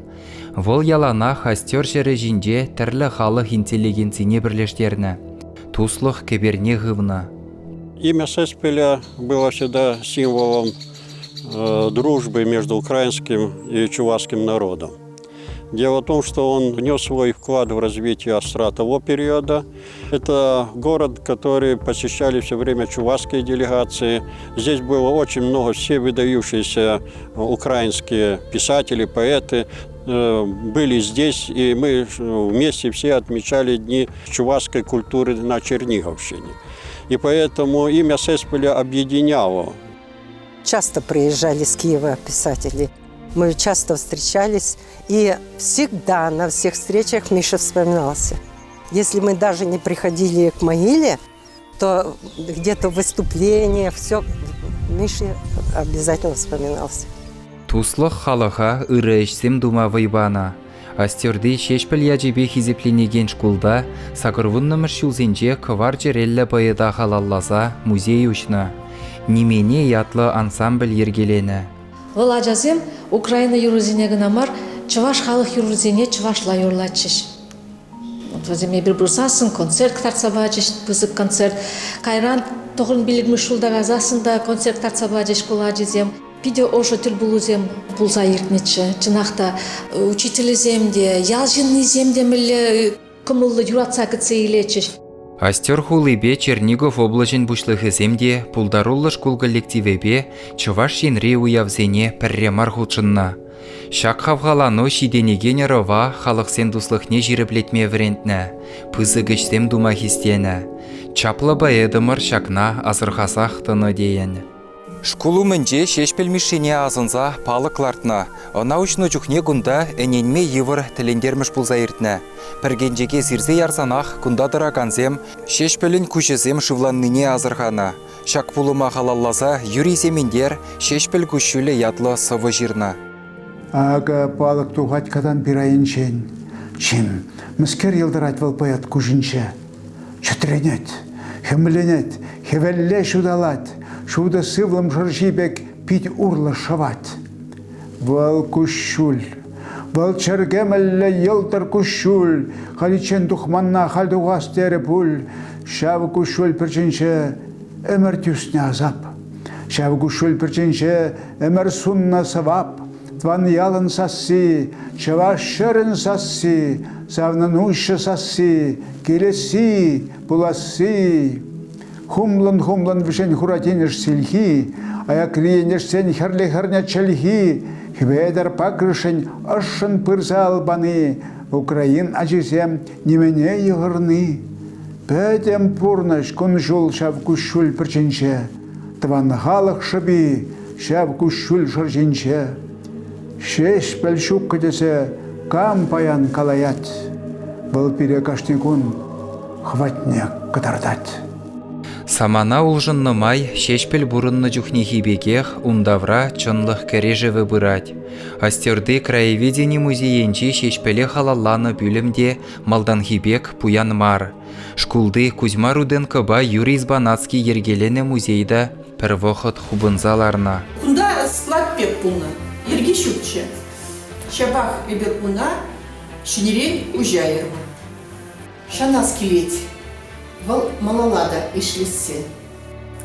Вӑл яланах Остер ҫӗрӗ ҫинче тӗрлӗ халӑх интеллигенцине пӗрлештернӗ, туслӑх кӗперне хывнӑ. Имя Сеспеля было всегда символом дружбы между украинским и чувашским народом. Дело в том, что он внес свой вклад в развитие Остра того периода. Это город, который посещали все время чувашские делегации. Здесь было очень много все выдающиеся украинские писатели, поэты были здесь, и мы вместе все отмечали дни чувашской культуры на Черниговщине. И поэтому имя Сеспеля объединяло. Часто приезжали с Киева писатели. Мы часто встречались, и всегда на всех встречах Миша вспоминался. Если мы даже не приходили к могиле, то где-то выступление, все, Миша обязательно вспоминался. Туслӑх халӑха ырӑ ӗҫсем тума вӑй панӑ. Остерти Ҫеҫпӗл ячӗпе хисепленекен шкулта сакӑрвуннӑмӗш ҫулсенче кӑвар чӗреллӗ поэта халалласа музей уҫнӑ. Нимене ятлӑ ансамбль йӗркеленӗ. Вӑл ачасем Украина юррисене кӑна мар, чӑваш халӑх юррисене чӑвашла юрлатчӗҫ. Вот вӗсем эпир пырсассӑн концерт кӑтартса пачӗҫ, пысӑк концерт. Кайран тӑхӑн пиллӗкмӗш ҫулта кайсассӑн та концерт кӑтартса пачӗҫ шкул ачисем. Питӗ ӑшӑ тӗлпулусем пулса иртнӗччӗ. Чӑнах та, учителӗсем те, ял ҫыннисем те мӗнле кӑмӑллӑ юратса кӗтсе илетчӗҫ. Остер хулипе Чернигов облаҫӗн пуҫлӑхӗсем те пултаруллӑ шкул коллективӗпе Чӑваш Енри уявсене пӗрре мар хутшӑннӑ. Ҫак хавхалану ҫитӗнекен ӑрӑва халӑхсен туслӑхне ҫирӗплетме вӗрентнӗ, пысӑк ӗҫсем тума хистенӗ. Чаплӑ поэтӑмӑр ҫакна асӑрхасах тӑнӑ тейӗн. Шкул умӗнче Ҫеҫпӗл Мишшине асӑнса палӑк лартнӑ. Ӑна уҫнӑ чухне кунта ӗненме йывӑр тӗлӗнтермӗш пулса иртнӗ. Пӗркенчӗке сирсе ярсанах кунта тӑракансем Ҫеҫпӗлӗн куҫӗсем шывланнине асӑрханӑ. Ҫак пулӑма халалласа Юрий Сементер «Ҫеҫпӗл куҫҫулӗ» ятлӑ сӑвӑ ҫырнӑ. Акӑ палӑк тухать катан пир айӗнчен. Чим, мӗскер йӑлтӑрать вӑл поэт куҫӗнче? Чӗтренет, хӗмленет, хӗвелле ҫуталать, ҫутӑ сывлӑм шӑрҫи пек пит урлӑ шӑвать. Вӑл куҫҫуль. Вӑл чӗркемӗллӗ йӑлтӑр куҫҫуль, халиччен тухманна халь тухас терӗ пуль. Ҫав куҫҫуль пӗрчинче ӗмӗр тӳснӗ асап. Ҫав куҫҫуль пӗрчинче ӗмӗр суннӑ сӑвап. Тӑван ялӑн сасси, чӑваш ҫӗрӗн сасси, савнӑн уҫӑ сасси, килесси, пуласси. Хумлӑн-хумлӑн вӗҫен хура тинӗс силхи, аякри ентешсен хӗрлӗ-хӗрнӗ чӗлхи, Хӗветӗр Пакрышӗн ӑшшӑн пырса ал пани. Украин ачисем нимене йыхӑрни, пӗтӗм пурнӑҫ кун-ҫул ҫав куҫҫуль пӗрчинче, тӑван халӑх шӑпи ҫав куҫҫуль шӑрҫинче. Ҫеҫпӗл ҫуккӑ тесе кам паян калаять, вӑл пире кашни кун хӑватне кӑтартать. Самана улшӑннӑ май Ҫеҫпӗл пурӑннӑ чухнехи пекех ун тавра чӑнлӑх кӗрешӗвӗ пырать. Остерти краеведени музейӗнчи Ҫеҫпӗле халалланӑ пӳлӗм те малтанхи пек пуян мар. Шкулти Кузьма Руденкопа Юрий Збанацкий йӗркеленӗ музей та пӗр вӑхӑт хупӑнса ларнӑ. Кунта склад пек пулнӑ, йӗрки ҫукчӗ. Ҫапах эпир ӑна ҫӗнӗрен уҫайрӑмӑр. Шанас килет, вӑл малалла та ӗҫлессе.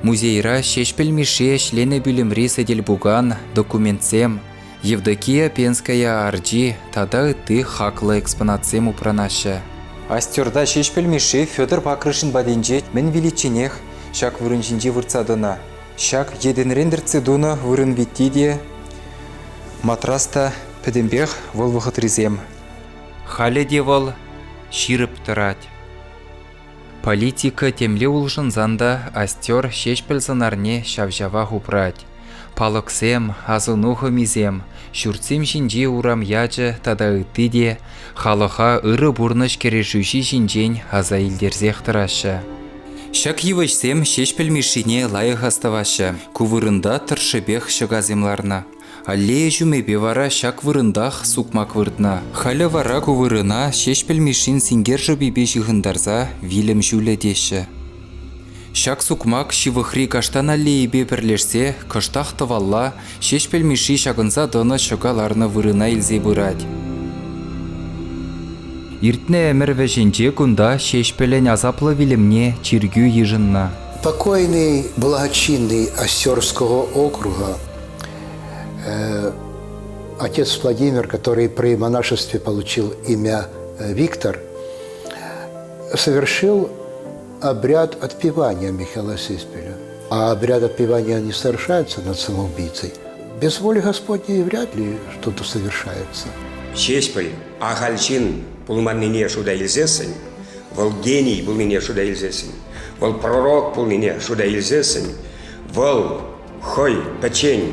Музейра Ҫеҫпӗл Мишши ӗҫленӗ пӳлӗмри сӗтел-пукан, документсем, Евдокия Пенская арчи тата ытти хаклӑ экспонатсем упранаҫҫӗ. Остерта Ҫеҫпӗл Мишши Федор Пакрышин патӗнче мӗн виличченех ҫак вырӑн ҫинче выртса тӑнӑ. Ҫак йӗтӗнрен тӗртсе тунӑ вырӑн витти те, матрас та пӗтӗмпех вӑл вӑхӑтрисем. Халӗ те вӑл ҫирӗп тӑрать. Политика темле улшӑнсан та Остер Ҫеҫпӗл сӑнарне ҫав-ҫавах упрать. Палӑксем, асӑну хӑмисем, ҫуртсем ҫинчи урам ячӗ тата ытти те халӑха ырӑ пурнӑҫ кӗрешӳҫи ҫинчен аса илтерсех тӑраҫҫӗ. Ҫак йывӑҫсем Ҫеҫпӗл Мишшине лайӑх астӑваҫҫӗ. Ку вырӑнта тӑршшӗпех ҫӑкасем ларнӑ. Аллея ҫумӗпе вара ҫак вырӑнтах сукмак выртнӑ. Халӗ вара ку вырӑна Ҫеҫпӗл Мишшин синкер шӑпипе ҫыхӑнтарса вилӗм ҫулӗ теҫҫӗ. Ҫак сукмак ҫывӑхри каштан аллейипе пӗрлешсе кӑштах тӑвалла Ҫеҫпӗл Мишши ҫакӑнса тӑнӑ ҫӑка ларнӑ вырӑна илсе пырать. Иртнӗ ӗмӗр вӗҫӗнче кунта Ҫеҫпӗлӗн асаплӑ вилӗмне чиркӳ йышӑннӑ. Покойный благочинный Остерского округа Отец Владимир, который при монашестве получил имя Виктор, совершил обряд отпевания Михаила Сеспеля. А обряд отпевания не совершается над самоубийцей. Без воли Господней вряд ли что-то совершается. Ҫеҫпӗл ахаль ҫын пулманнине шута илсессӗн, вӑл гений пулнине шута илсессӗн, вӑл пророк пулнине шута илсессӗн, вӑл хӑй пӗччен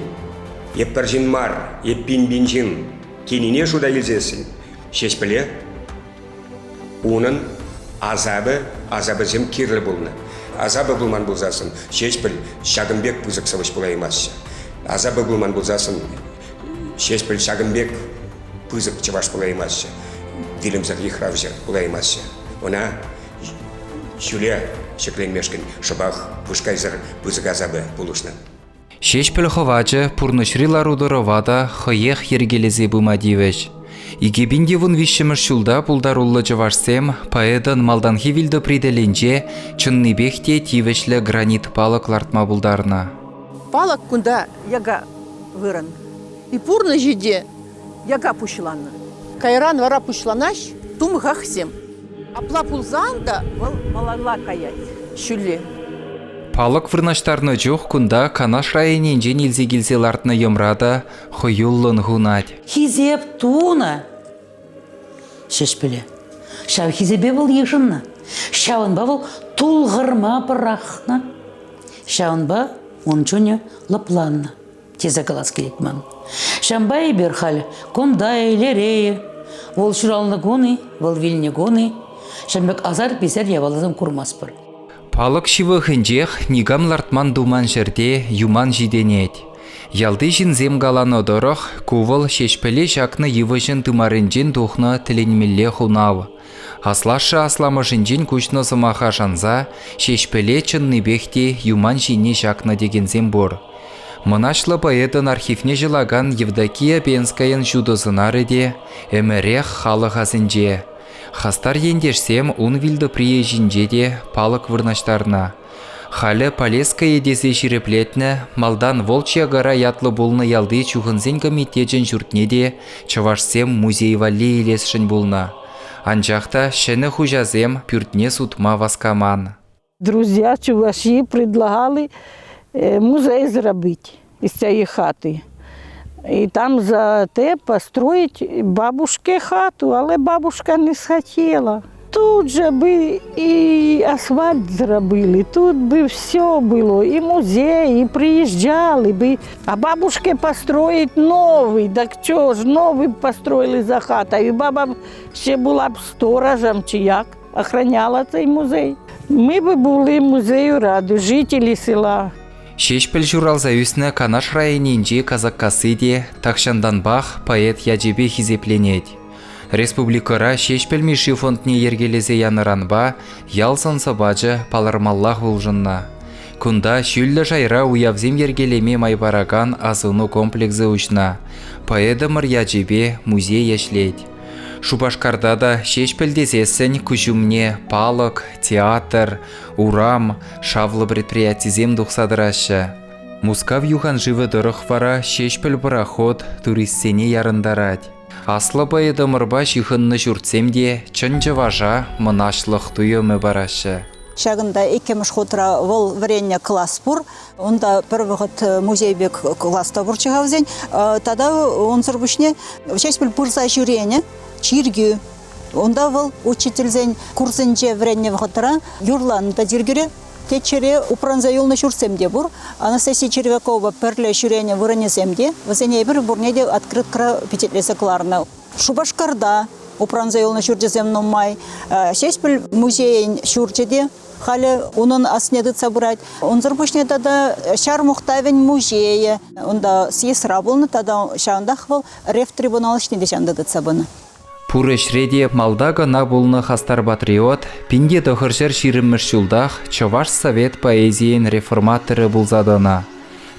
е пӗр ҫын мар, е пин-пин ҫын тенине шута илсессӗн Ҫеҫпӗле унӑн асапӗ, асапӗсем кирлӗ пулнӑ. Асапӗ пулман пулсассӑн Ҫеҫпӗл ҫакӑн пек пысӑк сӑвӑҫ пулаймастчӗ. Асапӗ пулман пулсассӑн Ҫеҫпӗл ҫакӑн пек пысӑк чӑваш пулаймастчӗ, вилӗмсӗр йыхравҫӑ пулаймастчӗ. Ӑна ҫӳле ҫӗкленмешкӗн шӑпах вышкайсӑр пысӑк асапӗ пулӑшнӑ. Ҫеҫпӗл хӑвачӗ пурнӑҫри лару-тӑрӑва та хӑех йӗркелесе пыма тивӗҫ. 2013 ҫулта пултаруллӑ чӑвашсем поэтӑн малтанхи вилтӑпри тӗлӗнче чӑннипех те тивӗҫлӗ гранит палӑк лартма пултарнӑ. Палӑк кунта яка вырӑн. И пурнӑҫӗ те яка пуҫланнӑ. Кайран вара пуҫланаҫ тумхахсем. Апла пулсан та вӑл малалла каять ҫӳле. Палӑк вырнаҫтарнӑ чух кунта Канаш районӗнчен илсе килсе лартнӑ йӑмра та хӑюллӑн хунать. Хисеп тунӑ Ҫеҫпӗле. Ҫав хисепе вӑл йышӑннӑ. Ҫавӑнпа вӑл тулхӑрма пӑрахнӑ. Ҫавӑнпа ун чунӗ лӑпланнӑ. тесе калас килет ман. Ҫавӑнпа эпир халь кунта-и, лере-и, вӑл ҫуралнӑ кун-и, вӑл вилнӗ кун-и, ҫавӑн пек асар-писер япаласем курмастпӑр. Палӑк ҫывӑхӗнчех никам лартман-туман ҫӗрте юман ҫитӗнет. Ялти ҫынсем каланӑ тӑрӑх, ку вӑл Ҫеҫпӗле ҫакнӑ йывӑҫӑн тымарӗнчен тухнӑ тӗлӗнмелле хунав. Аслашшӗ-асламӑшӗнчен куҫнӑ сӑмаха шанса Ҫеҫпӗле чӑннипех те юман ҫине ҫакнӑ текенсем пур. Мӑнаҫлӑ поэтӑн архивне ҫӑлакан Евдокия Пенскаян ҫутӑ сӑнарӗ те ӗмӗрех халӑх асӗнче. Хастар ентешсем ун вилтӑприйӗ ҫинче те палӑк вырнаҫтарнӑ. Халӗ Полесское тесе ҫирӗплетнӗ малтан Волчья гора ятлӑ пулнӑ ялти чухӑнсен комитечӗн ҫуртне те чӑвашсем музей валли илесшӗн пулнӑ. Анчах та ҫӗнӗ хуҫасем пӳртне сутма васкаман. Друзья чуваши предлагали музей зробити із цієї хати. І там за те построить бабушке хату, але бабушка не схотіла. Тут же би і асфальт зробили, тут би все було, і музей, і приїжджали би. А бабушке построить новий, так чого ж новий построили за хатою. І баба ще була б сторожем чи як, охраняла цей музей. Ми би були музею раді, жителі села. Ҫеҫпӗл ҫуралса ӳснӗ Канаш районӗнчи Касаккасси те тахҫантанпах поэт ячӗпе хисепленет. Республикӑра Ҫеҫпӗл Мишши фондне йӗркелесе янӑранпа ял сӑн-сӑпачӗ палӑрмаллах улшӑннӑ. Кунта ҫӳллӗ шайра уявсем йӗркелеме май паракан асӑну комплексӗ уҫнӑ. Поэтӑмӑр ячӗпе музей ӗҫлет. Шупашкарта та Ҫеҫпӗл тесессӗн куҫ умне палӑк, театр, урам, шавлӑ предприятисем тухса тӑраҫҫӗ. Мускав юханшывӗ тӑрӑх вара Ҫеҫпӗл пӑрахут туристсене ярӑнтарать. Аслӑ поэтӑмӑрпа ҫыхӑннӑ ҫуртсем те чӑн чӑваша мӑнаҫлӑх туйӑмӗ параҫҫӗ. Ҫакӑнта иккӗмӗш хутра вӑл вӗреннӗ класс пур. Унта пӗр вӑхӑт музей пек класс та пурччӗ-ха вӗсен. Тата унсӑр пуҫне Ҫеҫпӗл пырса ҫӳренӗ чиркӳ. Унта вӑл учительсен курсӗнче вӗреннӗ вӑхӑтра юрланӑ та чиркӳре. Теччӗре упранса юлнӑ ҫуртсем те пур. Анастасия Червякова пӗрле ҫӳренӗ вырӑнӗсем те. Вӗсене эпир пурне те открыткӑра пичетлесе кӑларнӑ. Шупашкарта упранса юлнӑ ҫурчӗсем нумай. Ҫеҫпӗл музейӗн ҫурчӗ те халӗ унӑн асне тытса пырать. Унсӑр пуҫне тата Ҫар мухтавӗн музейӗ. Унта съездра пулнӑ тата ҫавӑнтах вӑл рефтрибунал ӗҫне те ҫавӑнта тытса пынӑ. Пур ӗҫре те малта кӑна пулнӑ хастар патриот 1920-мӗш ҫултах чӑваш совет поэзийӗн реформаторӗ пулса тӑнӑ.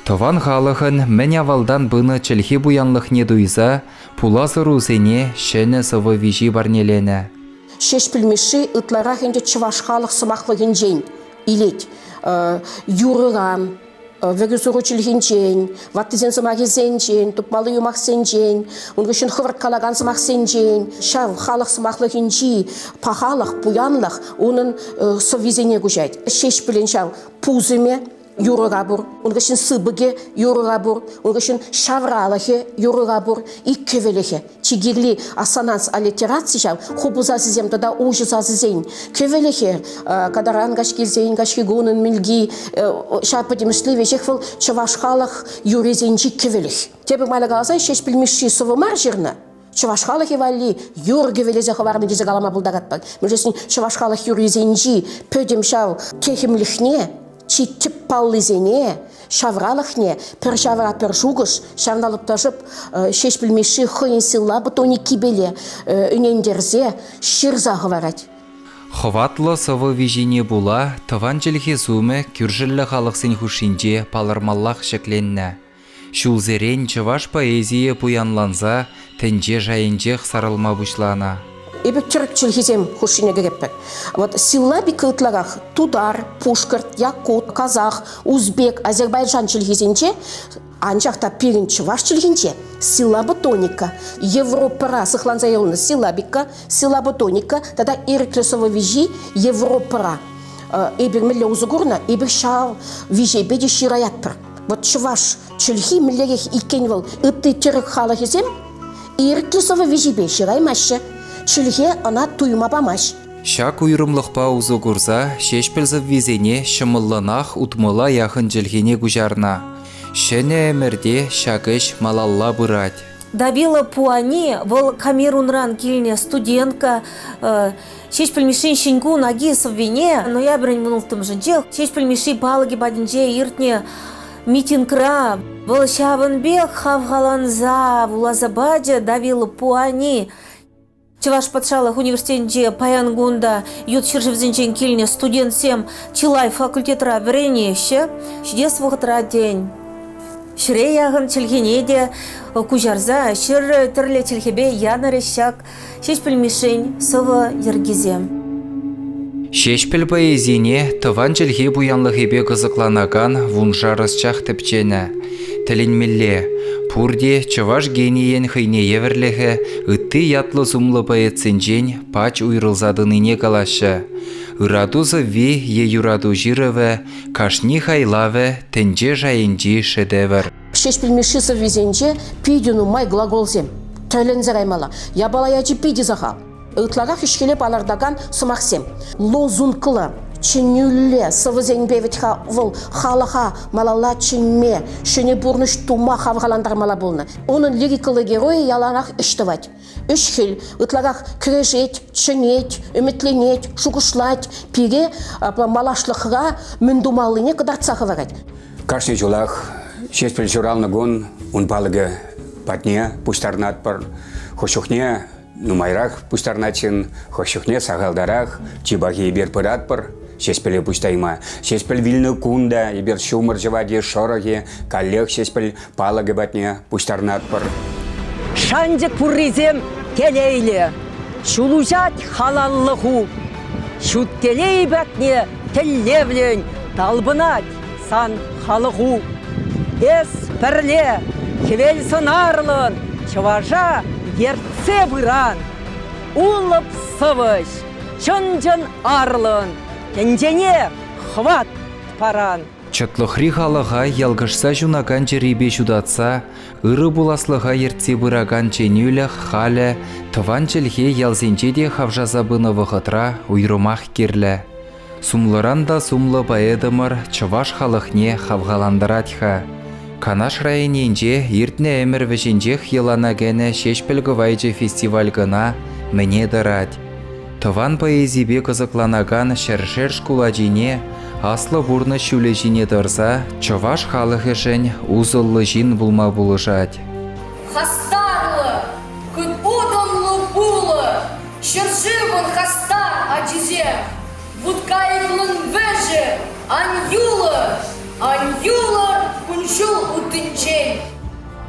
Тӑван халӑхӑн мӗн авалтан пынӑ чӗлхе пуянлӑхне туйса пулас ӑрусене ҫӗнӗ сӑвӑ виҫи парнеленӗ. Ҫеҫпӗл Мишши ытларах ӗнтӗ чӑваш халӑх сӑмахлӑхӗнчен илет. Юрӑран, вӗрӳ-суру чӗлхинчен, ваттисен сӑмахӗсенчен, тупмалли юмахсенчен, ун хыҫҫӑн хӑвӑрт калакан сӑмахсенчен, ҫав халӑх сӑмахлӑхӗнчи пахалӑх, пуянлӑх унӑн сӑввисене куҫать. Ҫеҫпӗлӗн ҫав пусӑмӗ юрӑра пур, ун хыҫҫӑн сыпӑкӗ юрӑра пур, ун хыҫҫӑн ҫавралӑхӗ юрӑра пур, иккӗвӗлӗхӗ. Чи кирли ассонанс аллитераци ҫав хупӑ сасӑсем тата уҫӑ сасӑсен кӗвӗлӗхӗ катаран каҫ килсен каҫхи кунӑн мӗлки ҫав пӗтӗмӗшле веҫех вӑл чӑваш халӑх юррисенчи кӗвӗлӗх. Тепӗр майлӑ каласан Ҫеҫпӗл Мишши сӑвӑ мар ҫырнӑ, чӑваш халӑхӗ валли юр кӗвӗлесе хӑварнӑ тесе калама пултаратпӑр. Мӗншӗн чӑваш халӑх юррисенчи пӗтӗм ҫав техӗмлӗхне, чи тӗп паллисене ҫавралӑхне пӗр ҫавра пӗр шухӑш ҫавна лӑпташӑп Ҫеҫпӗл Мишши хӑйӗн силлапа тониккипеле ӗнентерсе ҫырса хӑварать. Хӑватлӑ сӑвӑ виҫине пула тӑван чӗлхе сумӗ кӳршӗллӗ халӑхсен хушшинче палӑрмаллах ҫӗкленнӗ. Ҫулсерен чӑваш поэзийӗ пуянланса тӗнче шайӗнчех сарӑлма пуҫланӑ. Эпир тӗрӗк чӗлхисем хушшине кӗретпӗр. Вот силлабика ытларах тутар, пушкӑрт, якут, казах, узбек, азербайджан чӗлхисенче, анчах та пирӗн чӑваш чӗлхинче силлаботоника, Европӑра сыхланса юлнӑ силлабика, силлаботоника тата ирӗклӗ сӑвӑ виҫи Европӑра. Эпир мӗнле усӑ курнӑ, эпир ҫав виҫепе те ҫыраятпӑр. Вот чӑваш чӗлхи мӗнлерех иккен вӑл ытти тӗрӗк халӑхӗсем ирӗклӗ сӑвӑ виҫипе ҫыраймаҫҫӗ. Чӗлхе ӑна туйма памасть. Ҫак уйрӑмлӑхпа усӑ курса Ҫеҫпӗл сӑввисене ҫӑмӑллӑнах утмӑла яхӑн чӗлхене куҫарнӑ. Ҫӗнӗ ӗмӗрте ҫак ӗҫ малалла пырать. Давила Пуани, вӑл Камерунран килнӗ студентка, Ҫеҫпӗл Мишшин Ҫӗн кун аки сӑввине ноябрӗн вунулттӑмӗшӗнче Ҫеҫпӗл Мишши палӑкӗ патӗнче иртнӗ митингра вӑл ҫавӑн пек хавхаланса вуласа пачӗ Давила Пуани. Чӑваш патшалӑх университетӗнче паян кун та ют ҫӗршывсенчен килнӗ студентсем чылай факультетра вӗренеҫҫӗ. Ҫитес вӑхӑтра, тен, ҫӗре яхӑн чӗлхене те куҫарса ҫӗр тӗрлӗ чӗлхепе янӑрӗҫ ҫак Ҫеҫпӗл Мишшин сӑвӑ йӗркисем. Ҫеҫпӗл поэзине тӑван чӗлхе пуянлӑхӗпе кӑсӑкланакан вуншар ӑсчах тӗпченӗ. Тӗлӗнмелле, пурте чӑваш генийӗн хӑйне евӗрлӗхӗ ытти ятлӑ-сумлӑ поэтсенчен пач уйрӑлса тӑнине калаҫҫӗ. Ырату сӑвви е юрату ҫырӑвӗ кашни хайлавӗ тӗнче шайӗнчи шедевр. Ҫеҫпӗл Мишши сӑввисенче питӗ нумай глаголсем. Тӗлӗнсе каймалла. Япала ячӗ питӗ сахал. Ытларах ӗҫхӗле палӑртакан сӑмахсем. Лозунглӑ, чӗнӳллӗ сӑвӑсемпе вӗт-ха вӑл халӑха малалла чӗнме, ҫӗнӗ пурнӑҫ тума хавхалантармалла пулнӑ. Унӑн лирикӑллӑ геройӗ яланах ӗҫ тӑвать. Ӗҫ-хӗл ытларах кӗрешет, чӗнет, ӗмӗтленет, шухӑшлать, пире малашлӑхра мӗн тумаллине кӑтартса хӑварать. Кашни ҫулах Ҫеҫпӗл ҫуралнӑ кун ун палӑкӗ патне пуҫтарӑнатпӑр. Хӑш чухне нумайрах пуҫтарӑнать ҫын, хӑш чухне сахалтарах. Чи пахи эпир пыратпӑр Ҫеҫпӗле пуҫтайма. Ҫеҫпӗл вилнӗ кун та эпир ҫумӑр ҫӑвать-и, шӑрӑх-и, каллех Ҫеҫпӗл палӑкӗ патне пуҫтарӑнатпӑр. Шанчӑк пуррисем телейлӗ, ҫул уҫать халаллӑху. Ҫут телей патне тӗллевлӗн талпӑнать сан халӑху. Эс пӗрле хӗвел сӑнарлӑн чӑваша ертсе пыран. Улӑп сӑвӑҫ, чӑн-чӑн арлӑн, тӗнчене хӑват паран. Чӑтлӑхри халӑха ялкӑшса ҫунакан чӗрипе ҫутатса, ырӑ пуласлӑха ертсе пыракан чӗнӳлӗх халӗ тӑван чӗлхе ялсенче те хавшаса пынӑ вӑхӑтра уйрӑмах кирлӗ. Сумлӑран та сумлӑ поэтӑмӑр чӑваш халӑхне хавхалантарать-ха. Канаш районӗнче иртнӗ ӗмӗр вӗҫӗнчех йӑлана кӗнӗ Ҫеҫпӗл кӑвайчӗ фестиваль кӑна мӗне тӑрать. Тӑван поэзипе кӑсӑкланакан ҫӗршер шкул ачине аслӑ пурнӑҫ ҫулӗ ҫине тӑрса чӑваш халӑхӗшӗн усӑллӑ ҫын пулма пулӑшать. Хастарлӑ, хыт утӑмлӑ пулӑ, ҫӗршывӑн хастар ачисем, вут-кайӑклӑн вӗҫӗ, ан юлӑр, ан юлӑр кун-ҫул уттинчен.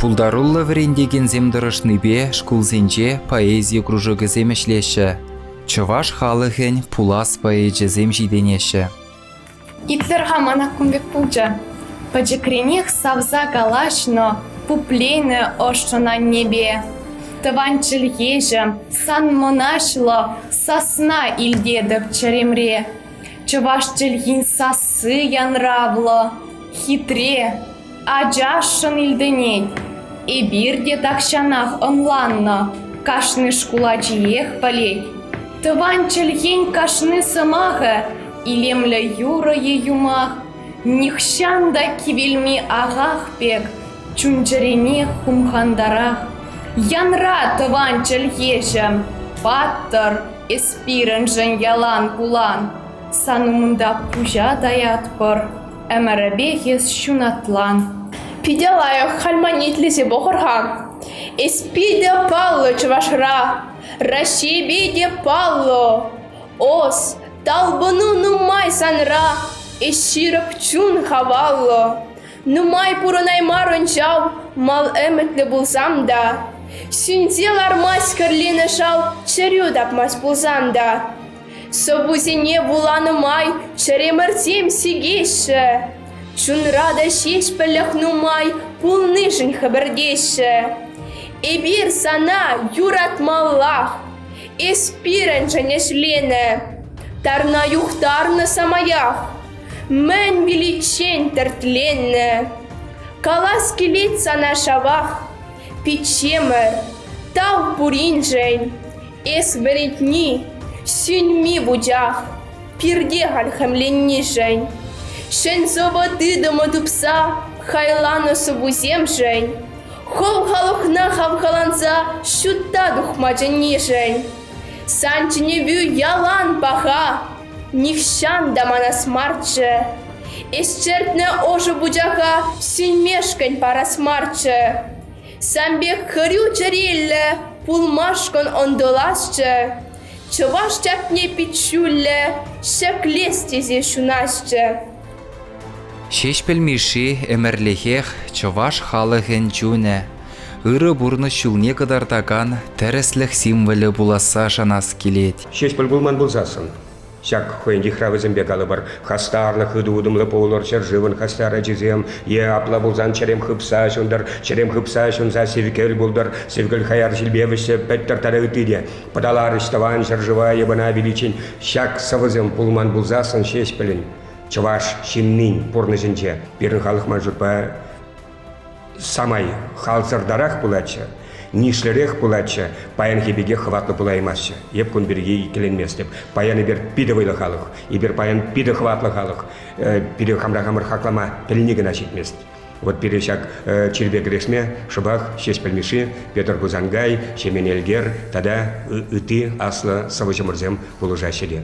Пултаруллӑ вӗрентекенсем тӑрӑшнипе шкулсенче поэзи кружокӗсем ӗҫлеҫҫӗ, чӑваш халӑхӗн пулас поэчӗсем ҫитӗнеҫҫӗ. Итлӗр-ха мана кун пек пулчӗ. Пӗчӗкренех савса калаҫнӑ, пупленӗ ӑшшӑн аннепе. Тӑван чӗлхеҫӗм, сан мӑнаҫлӑ сасна илтетӗп чӗремре. Чӑваш чӗлхин сасси янравлӑ, хитре, Ачашшӑн илтӗнет. Эпир те тахҫанах ӑнланнӑ, кашни шкул ачиех пӗлет. Тӑван чӗлхен кашни сӑмахӗ илемлӗ юрӑ е юмах, нихҫан та кивелми ахах пек чун-чӗрене хумхантарах. Янра, тӑван чӗлхеҫӗм, паттӑр, эс пирӗншӗн ялан пулан. Сан умӑнта пуҫа таятпӑр. Ӗмӗрӗпех эс ҫунатлан. Питӗ лайӑх, халь ман итлесе пӑхӑр-ха. Эс питӗ паллӑ чӑвашра, Раҫҫейпе те паллӑ. Ос, талпӑну нумай санра, эс ҫирӗп чун хаваллӑ. Нумай пурӑнаймарӑн ҫав, мал ӗмӗтлӗ пулсам та. Сӳнсе лармасть кӗрленӗ шав, чӗрӳ тапмасть пулсан та. Сӑввусене вуланӑ май чӗремӗрсем сикеҫҫӗ. Чунра та ҫеҫпӗлӗх нумай пулнишӗн хӗпӗртеҫҫӗ. Эпир сана юратмаллах, эс пирӗншӗн ӗҫленӗ. Тарна юхтарнӑ самаях, мӗн виличчен тертленнӗ. Калас килет сана шавах, пиччемӗр, тав пуриншӗн. Эс вӗрентни, сӳнми вучах, пирте халь хӗмленнишӗн. Ҫӗн сӑвӑ тытӑмӗ тупса хайланӑ сӑввусемшӗн, хӑв халӑхна хавхаланса ҫутта тухма чӗннишӗн. Сан чӗнӗвӳ ялан паха, нихҫан та манас марччӗ. Эс чӗртнӗ ӑшӑ вучаха сӳнмешкӗн парас марччӗ. Сан пек хӗрӳ чӗреллӗ пулмашкӑн ӑнтӑласчӗ, чӑваш чапне пит ҫӳллӗ ҫӗклес тесе ҫунасчӗ. Ҫеҫпӗл Мишши ӗмӗрлӗхех чӑваш халӑхӗн чунӗ, ырӑ пурнӑҫ ҫулне кӑтартакан тӗрӗслӗх символӗ пуласса шанас килет. Ҫеҫпӗл пулман пулсассӑн Ҫак хӑйӗн йыхравӗсемпе калӑпӑр, хастарлӑ, хытӑ утӑмлӑ пулӑр, ҫӗршывӑн хастар ачисем, е апла пулсан чӗрем хыпса ҫунтӑр, чӗрем хыпса ҫунса сивкел пултӑр, сивкел хаяр ҫилпе вӗҫсе пӗттӗр тата ытти те. Пӑталарӗҫ тӑван ҫӗршыва йӑпана виличчен ҫак сӑвӑсем пулман пулсассӑн Ҫеҫпӗлӗн, чӑваш ҫыннин пурнӑҫӗнче пирӗн халӑх ман шутпа. самай халсӑртарах пулатчӗ, нишлӗрех пулатчӗ, паянхи пекех хӑватлӑ пулаймастчӗ. Эп кун пирки иккӗленместӗп. Паян эпир питӗ вӑйлӑ халӑх, эпир паян питӗ хӑватлӑ халӑх. Пире хамра хамӑр хаклама пӗлни кӑна ҫитмест. Вот пире ҫак чирпе кӗрешме шӑпах Ҫеҫпӗл Мишши, Петр Хусанкай, Ҫемен Элкер тата ытти аслӑ сӑвӑҫӑмӑрсем пулӑшаҫҫӗ те.